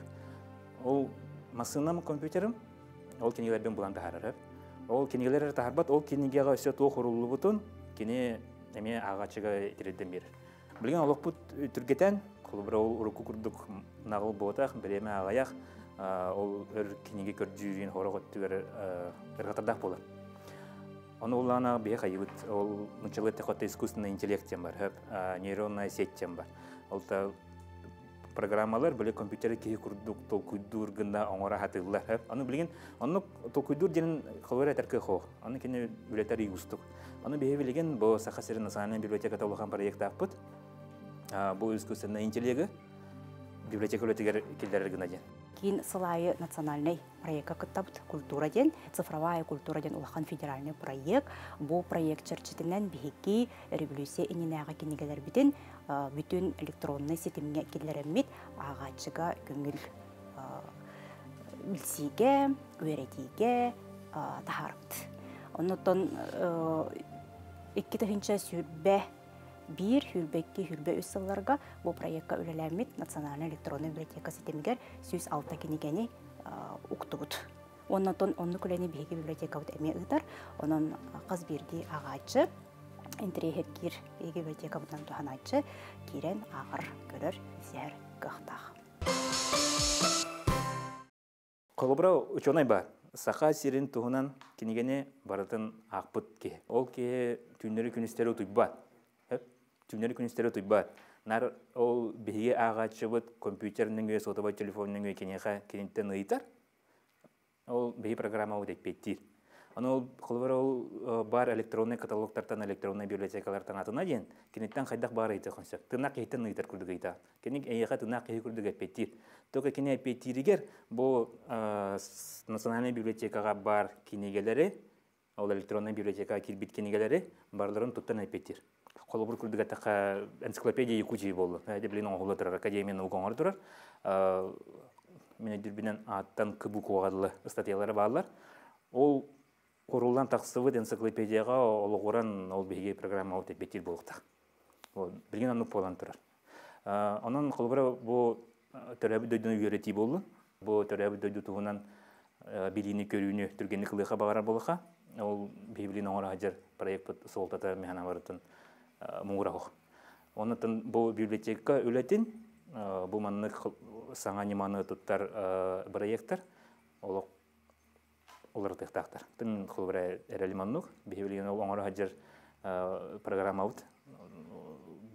Ол массыынам, компьютерым ол кинигэлэрбин булан таһаарар. Ол кинигэлэр таһарбат, ол кинигэҕэ өссө туох уруллубутун кини эмиэ ааҕааччыга тириэрдэн биэрэр. Билигин олохпут түргэтэн, холобура ол урукку курдук наҕыл буотах, бириэмэ аҕыйах, ол өр кинигэ көрдүүрүн хорох өттүгэр ырҕатардаах буолар. Ону улаана биһи хайыбыт, ол нуччалыы эттэххэ искусственный интеллект диэн бар, нейронная сеть диэн бар. Ол та программалар били компьютер киһи курдук толкуйдуур гына оҥоро сатыыллар. Аны билигин оннук толкуйдуур диэн холобура этэр кыах суох. Аны кини үлэтэр уустук. Аны биһи билигин бу Саха сирин национальнай библиотеката улахан проектаахпыт. Бу искусственный интеллеги библиотека үлэтигэр киллэрэр гына диэн. Киин сыл аайы национальнай проекка кыттабыт культура диэн, цифровая культура диэн улахан федеральный проект. Бу проект чэрчитинэн биһиги революция иннинээҕи кинигэлэрбитин бүтүн электроннай ситимҥэ киллэрэммит ааҕааччыга көҥүл билсиигэ, үөрэтиигэ таһаарбыт. Оннуттан 2021, 22, 23 сылларга бу проекка үлэлээммит Национальная электронная библиотека ситимигэр 106 кинигэни уктубут. Оннотон оннук үлэни биһиги библиотекабыт эмиэ ыытар. Онон хас биирдии ааҕааччы интэриэһиргиир биһиги библиотекабытынан туһанааччы киирэн ааҕар, көрөр, билсиһэр кыахтаах. Холобура, учуонай бар. Саха сирин туһунан кинигэни барытын аахпыт киһи. Ол киһи түүннэри күнүстэри утуйбат. Түүннэри күнүстэри утуйбат. Нар ол биһиги ааҕааччыбыт компьютер нөҥүө, сотовай телефон нөҥүө киниэхэ киниттэн ыйытар. Ол биһи программа эппиэттиир. Аны ол холобура ол бар электронный каталогтартан, электронный библиотекалартан атына диэн киниттэн хайдах баар ыйытыаххын сөп. Тыыннаах киһиттэн ыйытар курдук ыйытаҕын. Кини эйиэхэ тыыннаах киһи курдук эппиэттиир. Только кини эппиэттииригэр бу национальнай библиотекаҕа баар кинигэлэри, ол электроннай библиотекаҕа киирбит кинигэлэри барыларын туттан эппиэттиир. Холобур курдук эттэххэ, энциклопедия Якутии буолла. Билигин оҥоһулла турар, Академия наук оҥоро турар. Мин өйдүүрбүнэн ааттан К букваҕа дылы ыстатыйалара бааллар. Ол куруллан тахсыбыт энциклопедияҕа олоҕуран ол биһиги программабыт эппиэттиир буолуохтаах. Билигин оннук буолан турар. Онон холобура бу төрөөбүт дойдуну үөрэтии буоллун. Бу төрөөбүт дойду туһунан билиини көрүүнү түргэнник ылыаха баҕарар буолаха. Ол биһи билигин оҥоро сылдьар проекпыт суолтата механа барытын муҥура суох. Онон бу библиотека үлэтин бу маннык саҥа ньыманы туттар проектар олох уларытыахтаахтар. Тын холобура эрэлим оннук. Биһи билигин ол оҥоро сылдьар программабыт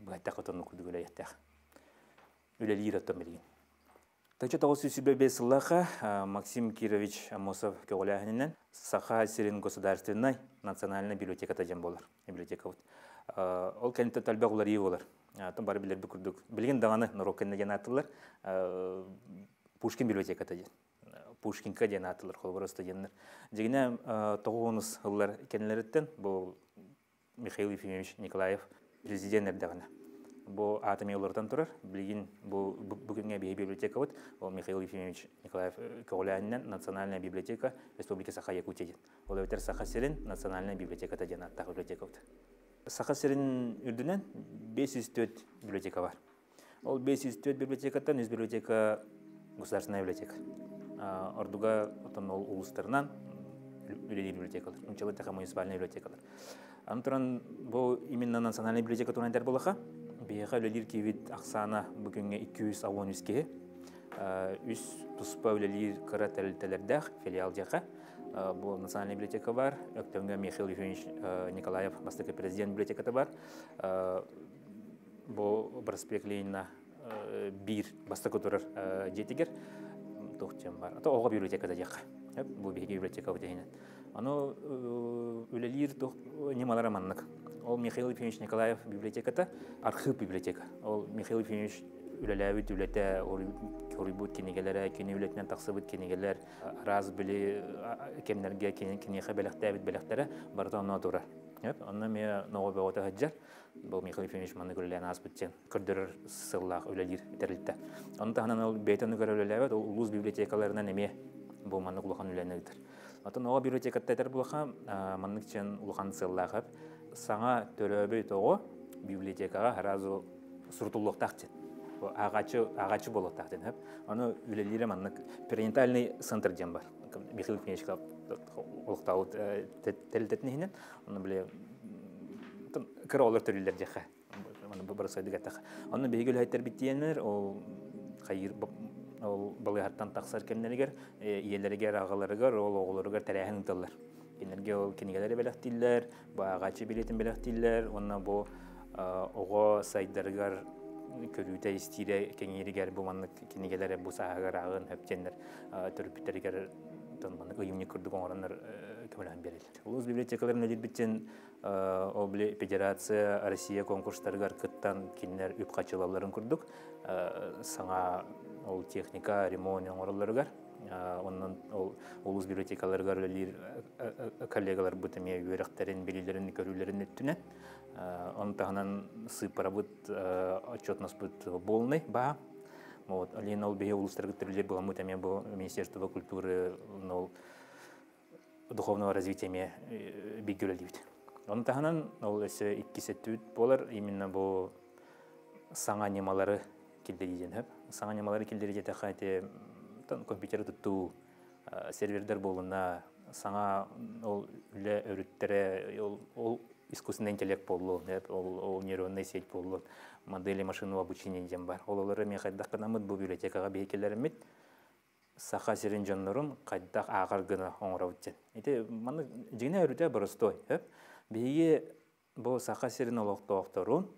быһаттах отонну курдук үлэлиэхтээх. Үлэлиир оттон билигин. 1925 сыллаха Максим Кирович Аммосов көҕүлээһининэн Саха сирин государственнай национальнай библиотеката диэн буолар. Библиотекабыт. Ол кэнниттэн элбэх уларыйыы буолар. Тон бары билэрбит курдук. Билигин даҕаны норуот кэннэ диэн ааттыылар. Пушкин библиотеката диэн. Пушкинка диэн ааттыылар холобура студеннар. Дьигинэ тоҕуонус ыллар кэннилэриттэн бу Михаил Ефимович Николаев президент эрдэҕинэ. Бу аата эмиэ уларытан турар. Билигин бу бүгүҥҥэ биһи библиотекабыт ол Михаил Ефимович Николаев көҕүлээһининэн Национальная библиотека Республики Саха-Якутия диэн. Ол эбэтэр Саха сирин Национальная библиотеката диэн ааттаах библиотекабыт. Саха сирин үрдүнэн 504 библиотека бар. Ол 504 библиотекаттан үс библиотека государственная библиотека. Ордуга отон ол улустарынан үлэлиир библиотекалар. Нуччалыы тэхэ муниципальная библиотекалар. Аны туран бу именно национальная библиотека туһунан этэр буолаха. Биһиэхэ үлэлиир киһибит ахсаана бу күҥҥэ 213 киһи. Үс туспа үлэлиир кыра тэрилтэлэрдээх филиал диэхэ. Бу национальная библиотека бар. Өктөмҥө Михаил Ефимович Николаев бастакы президент библиотеката бар. Бу проспект Ленина биир бастакы турар дьиэтигэр туох диэн бар. Ата оҕо библиотеката диэххэ. Бу биһиги библиотекабыт иһинэн. Аны үлэлиир туох ньымалара маннык. Ол Михаил Ефимович Николаев библиотеката архыып библиотека. Ол Михаил Ефимович үлэлээбит үлэтэ, суруйбут кинигэлэрэ, кини үлэтинэн тахсыбыт кинигэлэр, араас били кэмнэргэ киниэхэ бэлэхтээбит бэлэхтэрэ барыта онно турар. Онно эмиэ ноҕо бөҕөтө сылдьар. Бу Михаил Ефимович маннык үлэлээн ааспыт диэн көрдөрөр сыллаах үлэлиир тэрилтэ. Ону таһынан ол бэйэтэ оннугар үлэлээбэт, ол улуус библиотекаларынан эмиэ бу маннык улахан үлэни ыытар. Оттон оҕо библиотеката этэр булаха маннык чен улахан сыаллаах эп. Саҥа төрөөбүт оҕо библиотекаҕа сразу сурутуллуохтаах диэн. Ааҕааччы ааҕааччы буолуохтаах диэн. Ону үлэлиирэ маннык перинатальный центр диэн бар. Михаил Ефимович олохтообут тэрилтэтин иһинэн. Ону били кыра оҕолор төрүүллэр диэххэ барысайдык эттэххэ. Онно биһиги үлэһиттэрбит тиэннэр ол хайыыр ол балыыһаттан тахсар кэмнэригэр ийэлэригэр, аҕаларыгар, ол оҕолоругар тэрээһин ыыталлар. Кинилэргэ ол кинигэлэри бэлэхтииллэр, бу ааҕааччы билиэтин бэлэхтииллэр уонна бу оҕо сайдарыгар көрүүтэ истиирэ кэҥииригэр бу маннык кинигэлэри бу сааһыгар ааҕын сөп диэннэр төрөппүттэригэр маннык ыйымньык курдук оҥороннор көмөлөһөн биэрэллэр. Улуус библиотекаларын үлэлиирбитин ол били Федерация Россия конкурстарыгар кыттан кинилэр үп хачылалларын курдук саҥа ол техника ремонт оҥороллоругар онон ол улуус библиотекаларыгар үлэлиир коллегаларбыт эмиэ үөрэхтэрин, билиилэрин, көрүүлэрин өттүнэн оны таһынан сыыппарабыт отчетноспут полный баа. Вот, Алина ол биһи улуустарга төрүллэр буламмыт эмиэ бу Министерство культуры ол духовного развития эмиэ бииргэ үлэлиибит. Ону таһынан ол өссө иккис өттүбүт буолар именно бу саҥа ньымалары киллэрии диэн сөп. Саҥа ньымалары киллэрии диэтэххэ ити компьютеры туттуу сервердэр буолуна саҥа ол үлэ өрүттэрэ ол искусственный интеллект буоллун, ол нейронная сеть буоллун, модели машинного обучения диэн бар. Ол олору эмиэ хайдах гынаммыт бу библиотекаҕа биһи кэлэриммит Саха сирин дьоннорун хайдах ааҕар гына оҥоробут диэн. Ити маннык дьиҥинэ өрүтэ боростуой. Биһиги бу Саха сирин олохтоохторун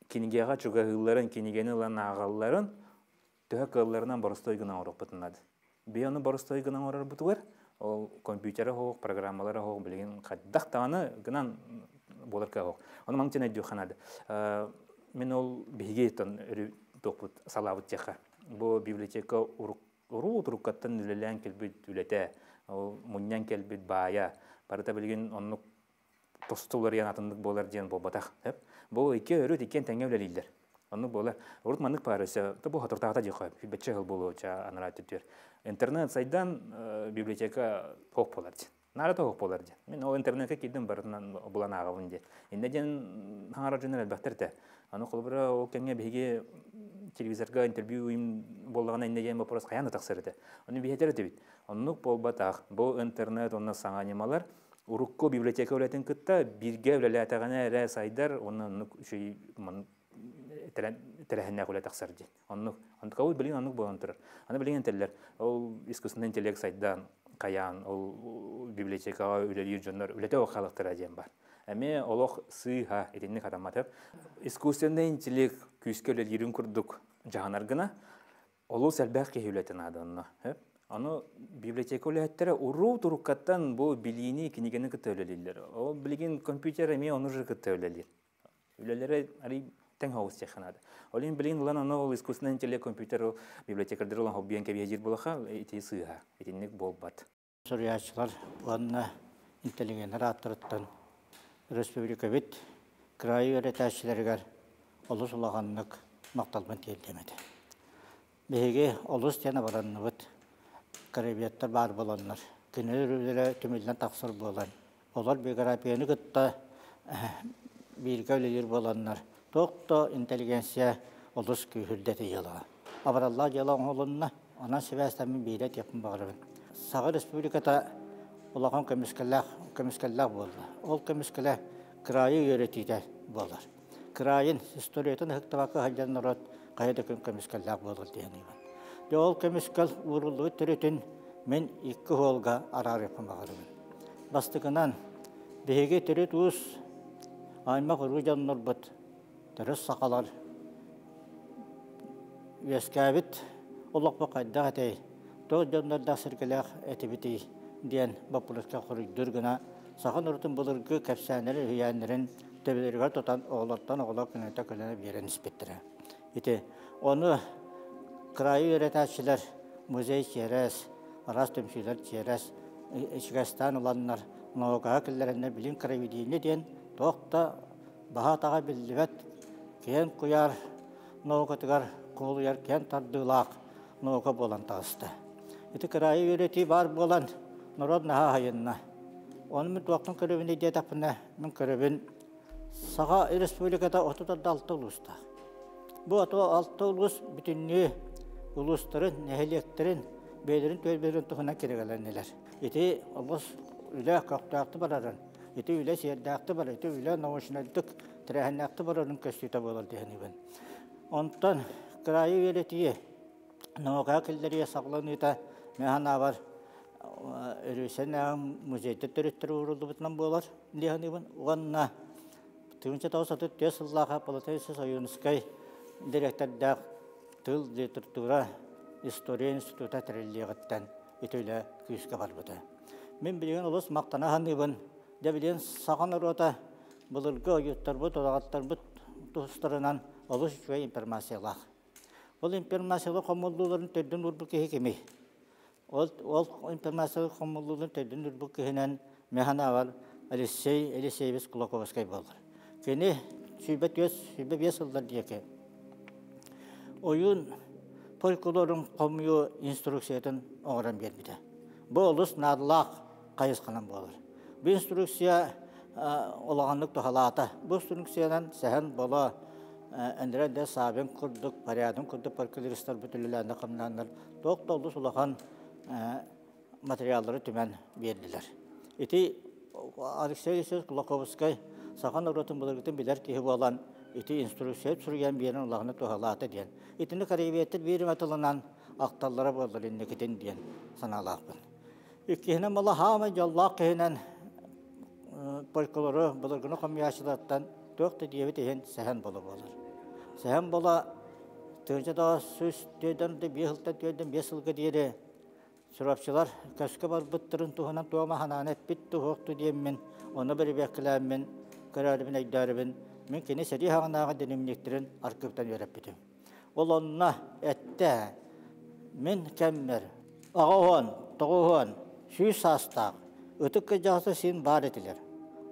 кинигэҕэ чугаһыылларын, кинигэни ылан ааҕалларын төһө кыалларынан боростуой гына оҥоруохпутун наада. Биһи ону боростуой гына оҥорорбутугар ол компьютера оһох, программалара оһох билигин хайдах даҕаны гынан буолар кыах оһох. Ону маҥ өйдүөххэ наада. Мин ол биһиги тохпут салаабыт тиэхэ. Бу библиотека уруу туруккаттан үлэлээн кэлбит үлэтэ, ол мунньан кэлбит баайа, барыта билигин оннук тосту уларыйан атыннык буолар диэн буолбатах. Бу икки өрүт иккиэн тэҥҥэ үлэлииллэр. Оннук буолар. Урут маннык баар өссө, бу хотуртаата диэхэ, бэччэ хыл буолуо ча анараа түттүөр. Интернет сайдан библиотека хоп болар диэн. Наара тоһук буолар диэн. Мин ол интернетке киирдим барытынан булан ааҕабын диэн. Иннэ диэн хаҥара дьоннор элбэхтэр этэ. Аны холобура ол кэмҥэ биһиги телевизорга интервью им буоллаҕына иннэ диэн вопрос хайаан да тахсар этэ. Ону биһэтэр этибит. Оннук буолбатах. Бу интернет уонна саҥа ньымалар урукку библиотека үлэтин кытта бииргэ үлэлээтэҕинэ эрэ сайдар уонна оннук үчүгэй тэрээһиннээх үлэ тахсар диэн. Оннук. Онтукабыт билигин оннук буолан турар. Аны билигин этэллэр, ол искусственный интеллект сайдан, хайаан, ол библиотекаҕа үлэлиир дьоннор үлэтэ суох хаалыахтара диэн бар. Эмиэ олох сыыһа итинник хатамматым. Искусственный интеллект күүскэ үлэлиирин курдук дьаһанар гына, олус элбэх киһи үлэтэ наада онно. Ону библиотека үлэһиттэрэ уруу туруккаттан бу билиини, кинигэни кытта үлэлииллэр. Ол билигин компьютер эмиэ ону же кытта үлэлиир. Үлэлэрэ арый тэҥ соҕус диэххэ наада. Ол иһин билигин ылан аны ол искусственный интеллект компьютер библиотекардар ылан хоббиан кэбиһэ булаха ити сыыһа. Итинник буолбат. Суруйааччылар уонна интеллигеннэр ааттарыттан республикабыт кыраайы үөрэтээччилэригэр олус улаханнык махталбын тиэрдиэм этэ. Биһиги олус диэн абаранныбыт, карабиаттар баар буоланнар, кинилэр үлэлэрэ түмүллэн тахсар буолан, олор биографияны кытта бииргэ үлэлиир буоланнар, туох да интеллигенция олус күүһүрдэ ити дьыалаҕа. Абыраллаах дьыала оҥоһулунна, онон сибээстэммин биирэ этиэхпин баҕарабын. Саха Республиката улахан көмүскэллээх, көмүскэллээх буолла. Ол көмүскэлэ кыраайы үөрэтиитэ буолар. Кыраайын историятын ыһыктабакка сылдьар норуот хайа да күн көмүскэллээх буолар диэн ыйбын. Дьэ ол көмүскэл ууруллубут төрүтүн мин икки уолга араарыахпын баҕарабын. Бастакынан, биһиги төрүт уус аймах уруу дьоннорбут, төрүт сахалар үөскээбит олохпут хайдах этэй, туох дьоннордоох сиргэлээх этибитий диэн боппуруоска хоруйдуур гына саха норуотун былыргы кэпсээннэрин, үһүйээннэрин төбөлөрүгэр тутан оҕолортон оҕолор көнөтө көлөнө биэрэн испиттэрэ. Ити ону кыраайы үөрэтээччилэр музей чиэрэс, араас түмсүүлэр чиэрэс ичигэстээн ыланнар наукаҕа киллэрэннэр билим краеведение диэн туох да баһа-атаҕа биллибэт киэҥ куйаар наукатыгар куолуйар киэҥ тардыылаах наука буолан таҕыста. Ити кыраайы үөрэтии баар буолан норуот наһаа аһыйынна. Ону мин туохтан көрөбүн диэтэхпинэ, мин көрөбүн Саха Республиката 36 улуустаах. Бу 36 улуус бүтүннүү улуустарын, нэһилиэктэрин, бэйэлэрин түөлбэлэрин туһунан кинигэлэннилэр. Ити олус үлэ көхтөөхтүк барарын, ити үлэ сиэрдээхтик барар, ити үлэ научнайдык, тэрээһиннээхтик барарын көстүүтэ буолар диэхинибин. Онтон кыраайы үөрэтии наукаҕа киллэрии саҕаланыыта мин санаабар Өрүсэнээҕи музейдар төрүттэрэ ууруллубутунан буолар дии саныыбын уонна 1934 сыллаах Полотенце Ойуунускай дириэктэрдээх тыл, литература, история института тэриллиэҕиттэн ити үлэ күүскэ барбыта. Мин билигин олус махтана саныыбын. Дьэ билигин саха норуота былыргы ойууттарбыт, удаҕаттарбыт тустарынан олус үчүгэй информациялаах. Ол информациялар хомуллууларын төрдүн уурбут киһи кимий? Ол, ол информациялар хомуллууларын төрдүн уурбут киһинэн мин санаабар Алексей Елисеевич Кулаковскай буолар. Кини 24, 25 сыллар диэки ойуун фольклорун хомуйуу инструкциятын оҥорон биэрбитэ. Бу олус наадалаах хайысханан буолар. Бу инструкция улаханнык туһалаата. Бу инструкциянан сэһэн боло Андрей де Савин курдук, порядок курдук фольклористарбыт үлэлээннэр хамнааннар туох да олус улахан материаллары түмэн биэрдилэр. Ити Алексей Алексеевич Кулаковскай саха норуотун былыргытын билэр киһи буолан ити инструкция суруйан биэрэн улаханы туһалаата диэн. Итини карибиеттер биир эмэ тылынан ахталлара буоллар инникитин диэн санаалаахпын. Иккиһинэн буола хаамай дьоллоох киһинэн фольклору былыргыны хомуйааччылартан туох да диэбит иһин сэһэн бола буолар. Сэһэн бола 1945 сылтан 45 сылга диэри Чурапчылар көскө барбыттарын туһунан туома ханаан эппит туһуохту диэммин, ону бэрэбиэркэлээммин, көрөөрүбүн өйдөөрүбүн, мин кини сэрии хаҕынааҕы дневниктэрин архыыптан үөрэппитим. Ол онно эттэ, мин кэммэр 80, 90, 100 саастаах ытык кырдьаҕастар син баар этилэр.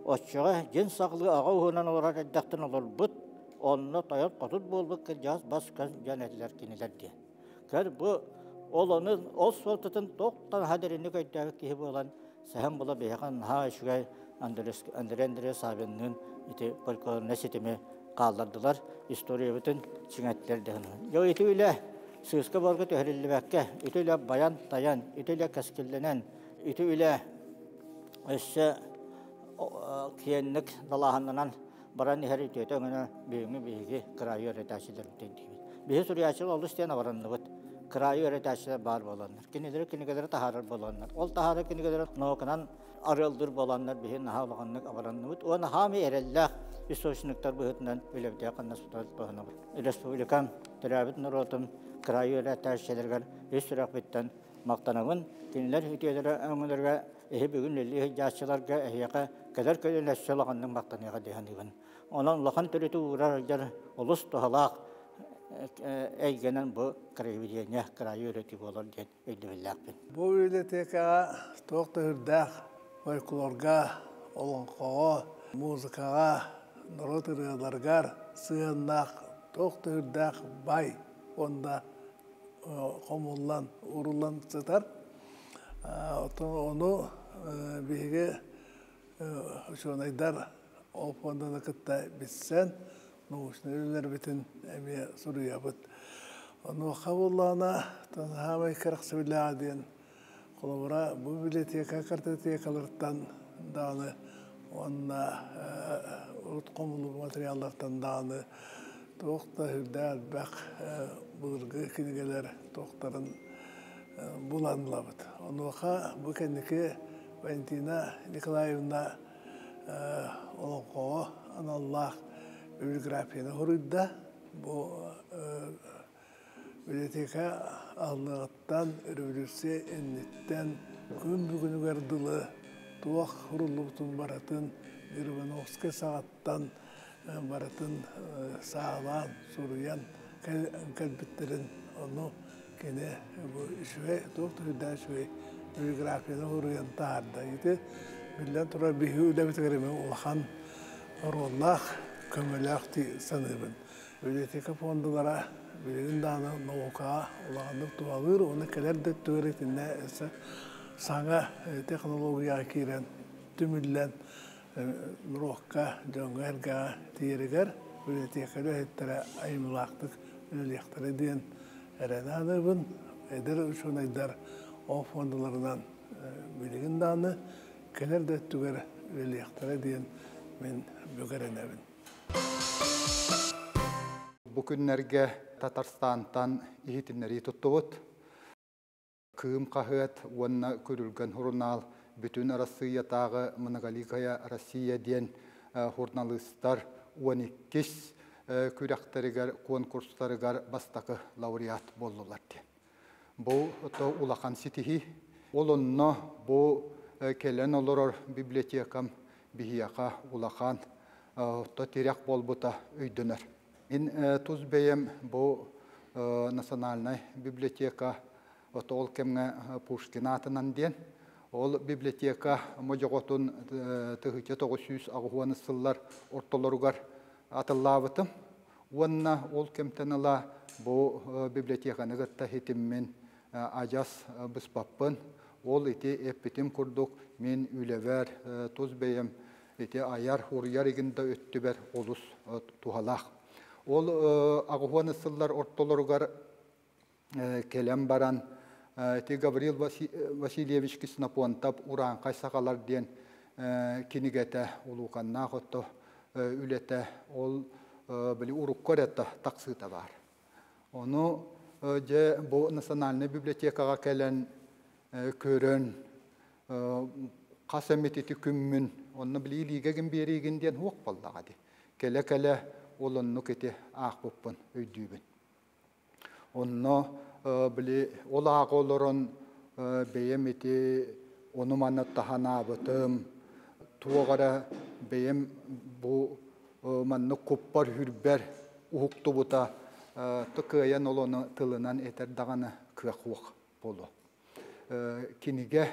Оччоҕо дьин саҕалыы аҕа уһунан олорор эрдэхтэн олорбут, онно тойон хотун буолбут кырдьаҕас бас-көс дьон этилэр кинилэр диэн. Көр бу ол ону ол суолтатын туохтан наһаа дириҥник өйдөөбүт киһи буолан сэһэн була биһиэхэ наһаа үчүгэй Андрей Андреев Савинныын ити фольклорнай ситими хааллардылар, историябытын чиҥэттилэр дэһэн. Дьэ ити үлэ сыыска буорга түһэриллибэккэ, ити үлэ байан-тайан, ити үлэ кэскиллэнэн, ити үлэ өссө киэнник далааһыннанан баран иһэр үтүөтэ өҥөнө бүгүҥҥү биһиги кыраайы үөрэтээччилэрбит диибит. Биһи суруйааччылар олус диэн абаранныбыт. Кыраайы үөрэтээччилэр баар буоланнар. Кинилэри кинигэлэри таһаарар буоланнар. Ол таһаарар кинигэлэри науканан арыалдыыр буоланнар биһи наһаа улаханнык абаранныбыт. Уонна хаамый эрэллээх источниктар быһыытынан үлэбитигэр ханнаспытыгар туһанабыт. Республикам, төрөөбүт норуотум кыраайы үөрэтээччилэригэр ис сүрэхпиттэн махтанабын. Кинилэр үтүөлэрэ өҥөлөргө эһи бүгүн үлэлии сылдьааччыларга эһиэхэ кэлэр көлүөнэ өссө улаханнык махтаныаҕа дии саныыбын. Онон улахан төрүтү уурар дьон олус туһалаах эйгэнэн бу краеведение, кыраайы үөрэтии буолар диэн өйдөбүллээхпин. Бу библиотекаҕа туох да үрдээх фольклорга, олоҥхоҕо, музыкаҕа, норуот ырыаларыгар сыһыаннаах туох да үрдээх бай уонна хомуллан, уруллан сытар. Оттон ону биһиги учуонайдар ол фонданы кытта билсэн, научнай үлэлэрбитин эмиэ суруйабыт. Онуоха буоллаҕына, саамай кэрэхсэбиллээҕэ диэн, холобура, бу библиотека картотекаларыттан даҕаны уонна урут хомуллубут материаллартан даҕаны туох да сүрдээх элбэх былыргы кинигэлэр туохтарын булан ылабыт. Онуоха бу кэнники Валентина Николаевна олоҥхоҕо аналлаах библиографияны суруйда. Бу библиотека аһыллыаҕыттан, революция инниттэн күн бүгүнүгэр дылы туох суруллубутун барытын Грибановскай саҕаттан барытын саалаан, суруйан кэлбиттэрин ону кини бу үчүгэй, туох да үрдээх үчүгэй библиографияны суруйан таһаарда. Ити биллэн турар биһиги үлэбитигэр эмиэ улахан оруоллаах, көмөлөөх дии саныыбын. Библиотека фондалара билигин даҕаны наукаҕа улаханнык туһалыыр уонна кэлэр да өттүгэр итиннэ өссө саҥа технологияҕа киирэн түмүллэн норуокка, дьоҥҥо-сэргэҕэ тиийэригэр библиотека үлэһиттэрэ айымньылаахтык үлэлиэхтэрэ диэн эрэнэ саныыбын. Эдэр учуонайдар ол фондаларынан билигин даҕаны кэлэр да өттүгэр үлэлиэхтэрэ диэн мин бүк эрэнэбин. Бу күннэргэ Татарстантан иһитиннэрии туттубут. Кыым хаһыат уонна Күрүлгэн сурунаал Бүтүн Арассыыйатааҕы Многоликая Россия диэн журналыыстар 12-ис күрэхтэригэр, конкурстарыгар бастакы лауреат буоллулар диэн. Бу то улахан ситиһии. Ол онно бу кэлэн олорор библиотекам биһиэхэ улахан то тирэх буолбута өйдөнөр. Мин тус бэйэм бу национальнай библиотека ол кэмҥэ Пушкин аатынан диэн ол библиотека модьоҕотун 1980 сыллар ортолоругар атыллаабытым. Уонна ол кэмтэн ыла бу библиотеканы кытта хитиммин адьас быспаппын. Ол ити эппитим курдук мин үлэбэр тус бэйэм ити айар, уруйар игин да өттүбэр олус туһалаах. Ол аҕыһуон сыллар ортолоругар кэлэн баран ити Гаврил Васильевич Ксенофонтов «Урааҥхай сахалар» диэн кинигэтэ улууканнаах отто үлэтэ ол били урукку эрэ тахсыыта баар. Ону дьэ бу национальнай библиотекаҕа кэлэн көрөн хас эмит ити күммүн онно били илиигэгин биэриигин диэн хуох буоллаҕа дии. Кэлэ-кэлэ ол оннук ити аахпыппын өйдүүбүн. Онно били ол ааҕа олорон бэйэм ити ону-маны таһанаабытым, туох эрэ бэйэм бу маннык куппар-хүрбэр уһуктубута То кыайан ол ону тылынан этэр даҕаны кыах суох буолуо. Кинигэ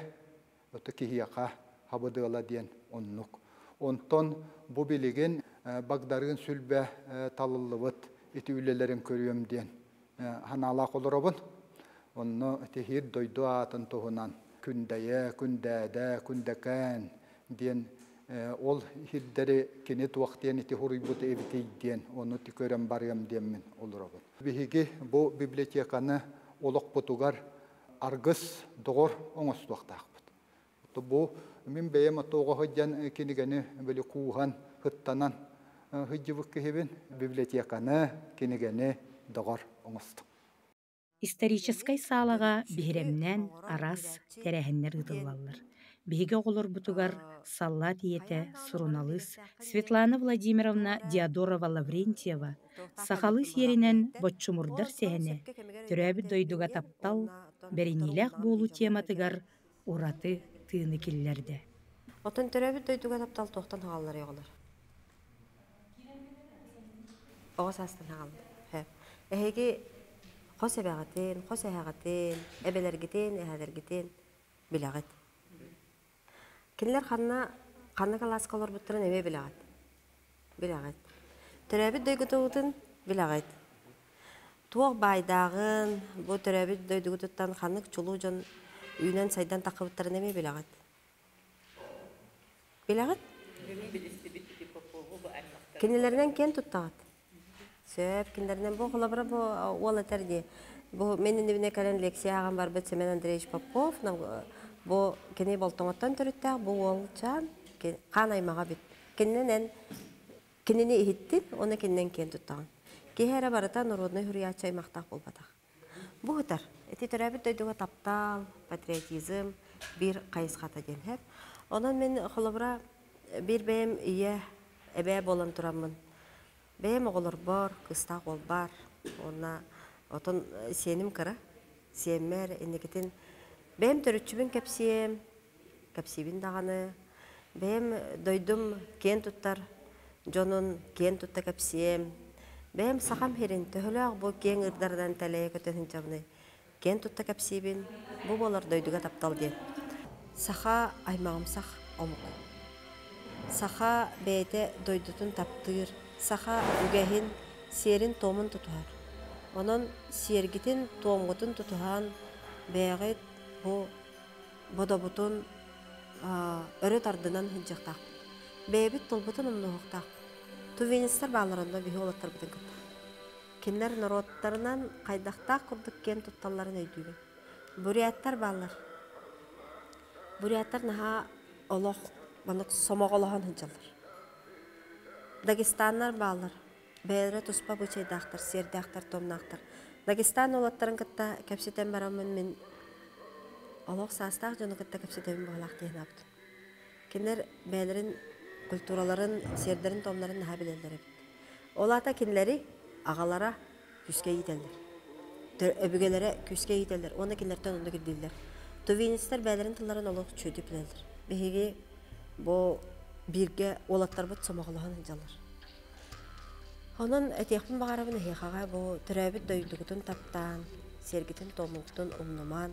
ото киһиэхэ хабыдыала диэн оннук. Онтон бу билигин Багдарыын Сүлбэ талыллыбыт ити үлэлэрин көрүөм диэн санаалаах олоробун. Онно тиһиир дойду аатын туһунан Күндэйэ, Күндээдэ, Күндэкээн диэн ол сирдэри кини туох диэн ити суруйбут эбитий диэн ону көрөн барыам диэммин олоробун. Биһиги бу библиотеканы олохпутугар аргыс доҕор оҥостуохтаахпыт. Бу мин бэйэм оттоҕо сылдьан кинигэни били кууһан, ыттанан сылдьыбыт киһибин библиотеканы, кинигэни доҕор оҥостум. Историческай саалаҕа биһирэмнээн араас тэрээһиннэр ыытыллаллар. Биһиги оҕолорбутугар саллаат ийэтэ, суруналыыс Светлана Владимировна Диодорова-Лаврентьева сахалыы сиэринэн боччумурдар сэһэнэ, төрөөбүт дойдуга таптал, бэриниилээх буолуу тематыгар ураты тыыны киллэрдэ. Оттон төрөөбүт дойдуга таптал туохтан хааллар оҕолор? Оҕо саастан хаалла. Эһиги хос эбэҕитин, хос эһэҕитин, эбэлэргитин, эһэлэргитин билэҕит. Кинилэр ханна ханна кылааска олорбуттарын эмиэ билэҕит. Билэҕит. Төрөөбүт дойдугутун билэҕит. Туох баайдааҕын, бу төрөөбүт дойдугутуттан ханнык чулуу дьон үүнэн-сайдан таххыбыттарын эмиэ билэҕит. Билэҕит? Кинилэринэн киэн туттаҕыт? Сөп, кинилэринэн бу холобура бу уол этэр дии. Бу мен иннибинэ кэлэн лекция ааҕан барбыт Семен Андреевич Попов бу кини Болтоҥоттон төрүттээх бу уолчаан хаан аймаҕа бит. Кининэн кинини иһиттин, уонна кининэн киэн туттаҕын. Киһи эрэ барыта народнай суруйааччы аймахтаах буолбатах. Бу ытар. Ити төрөөбүт дойдуга таптал, патриотизм биир хайысхата диэн сөп. Онон мин холобура биир бэйэм ийэ, эбээ буолан тураммын бэйэм оҕолорбор, кыыстаах уолбар уонна отон сиэним кыра, сиэммэр инникитин бэйэм төрүччүбүн кэпсиэм, кэпсиибин даҕаны, бэйэм дойдум киэн туттар дьонун киэн тутта кэпсиэм, бэйэм сахам сирин төһөлөөх бу киэҥ ыырдарынан тэлэйэ көтөн сылдьабыный киэн тутта кэпсиибин, бу буолар дойдуга таптал диэн. Саха аймаҕымсах омук. Саха бэйэтэ дойдутун таптыыр, саха үгэһин, сиэрин-туомун тутуһар. Онон сиэргитин-туомҥутун тутуһан, бэйэҕит бу бодобутун өрө тардынан сылдьыахтаахпыт. Бэйэбит тылбытын умнуохтаахпыт. Тувинецтэр бааллар онно биһи уолаттарбытын кытта. Кинилэр норуоттарынан хайдахтаах курдук киэн тутталларын өйдүүбүн. Буряттар бааллар. Буряттар наһаа олох маннык сомоҕолоһон сылдьаллар. Дагестаннар бааллар. Бэйэлэрэ туспа бычайдаахтар, сиэрдээхтэр, туомнаахтар. Дагестан уолаттарын кытта кэпсэтэн бараммын мин олох саастаах дьону кытта кэпсэтэбин баҕалаах диэн аабытым. Кинилэр бэйэлэрин культураларын, сиэрдэрин-туомнарын наһаа билэллэр эбит. Ол аата кинилэри аҕалара күүскэ иитэллэр. Өбүгэлэрэ күүскэ иитэллэр уонна кинилэртэн оннук ирдииллэр. Тувинецтэр бэйэлэрин тылларын олох үчүгэйдик билэллэр. Биһиги бу бииргэ уолаттарбыт сомоҕолоһон сылдьаллар. Онон этиэхпин баҕарабын эһиэхэҕэ бу төрөөбүт дойдугутун таптаан, сиэргитин-туомугутун умнумаан,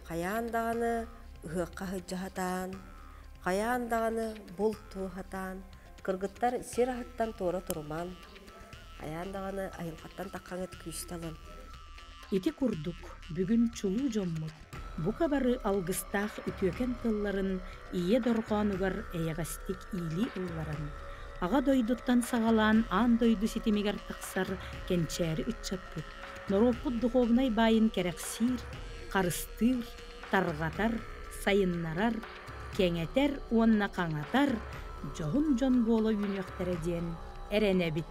хайаан даҕаны ыһыахха сылдьа хайаан даҕаны булт туоһатаан, кыргыттар сир аһыттан туора турумаан, хайаан даҕаны айылҕаттан таххаҥыт күүстэ ылан. Ити курдук, бүгүн чулуу дьоммут бука бары алгыстаах үтүөкэн тылларын ийэ дорҕоонугар эйэҕэстик иилии ылларан, Аҕа дойдуттан саҕалаан аан дойду ситимигэр тахсар кэнчээри ыччаппыт, норуоппут духуобунай баайын кэрэхсиир, харыстыыр, тарҕатар, сайыннарар, кэҥэтэр уонна хаҥатар дьоһун дьон буола үүнүөхтэрэ диэн эрэнэбит.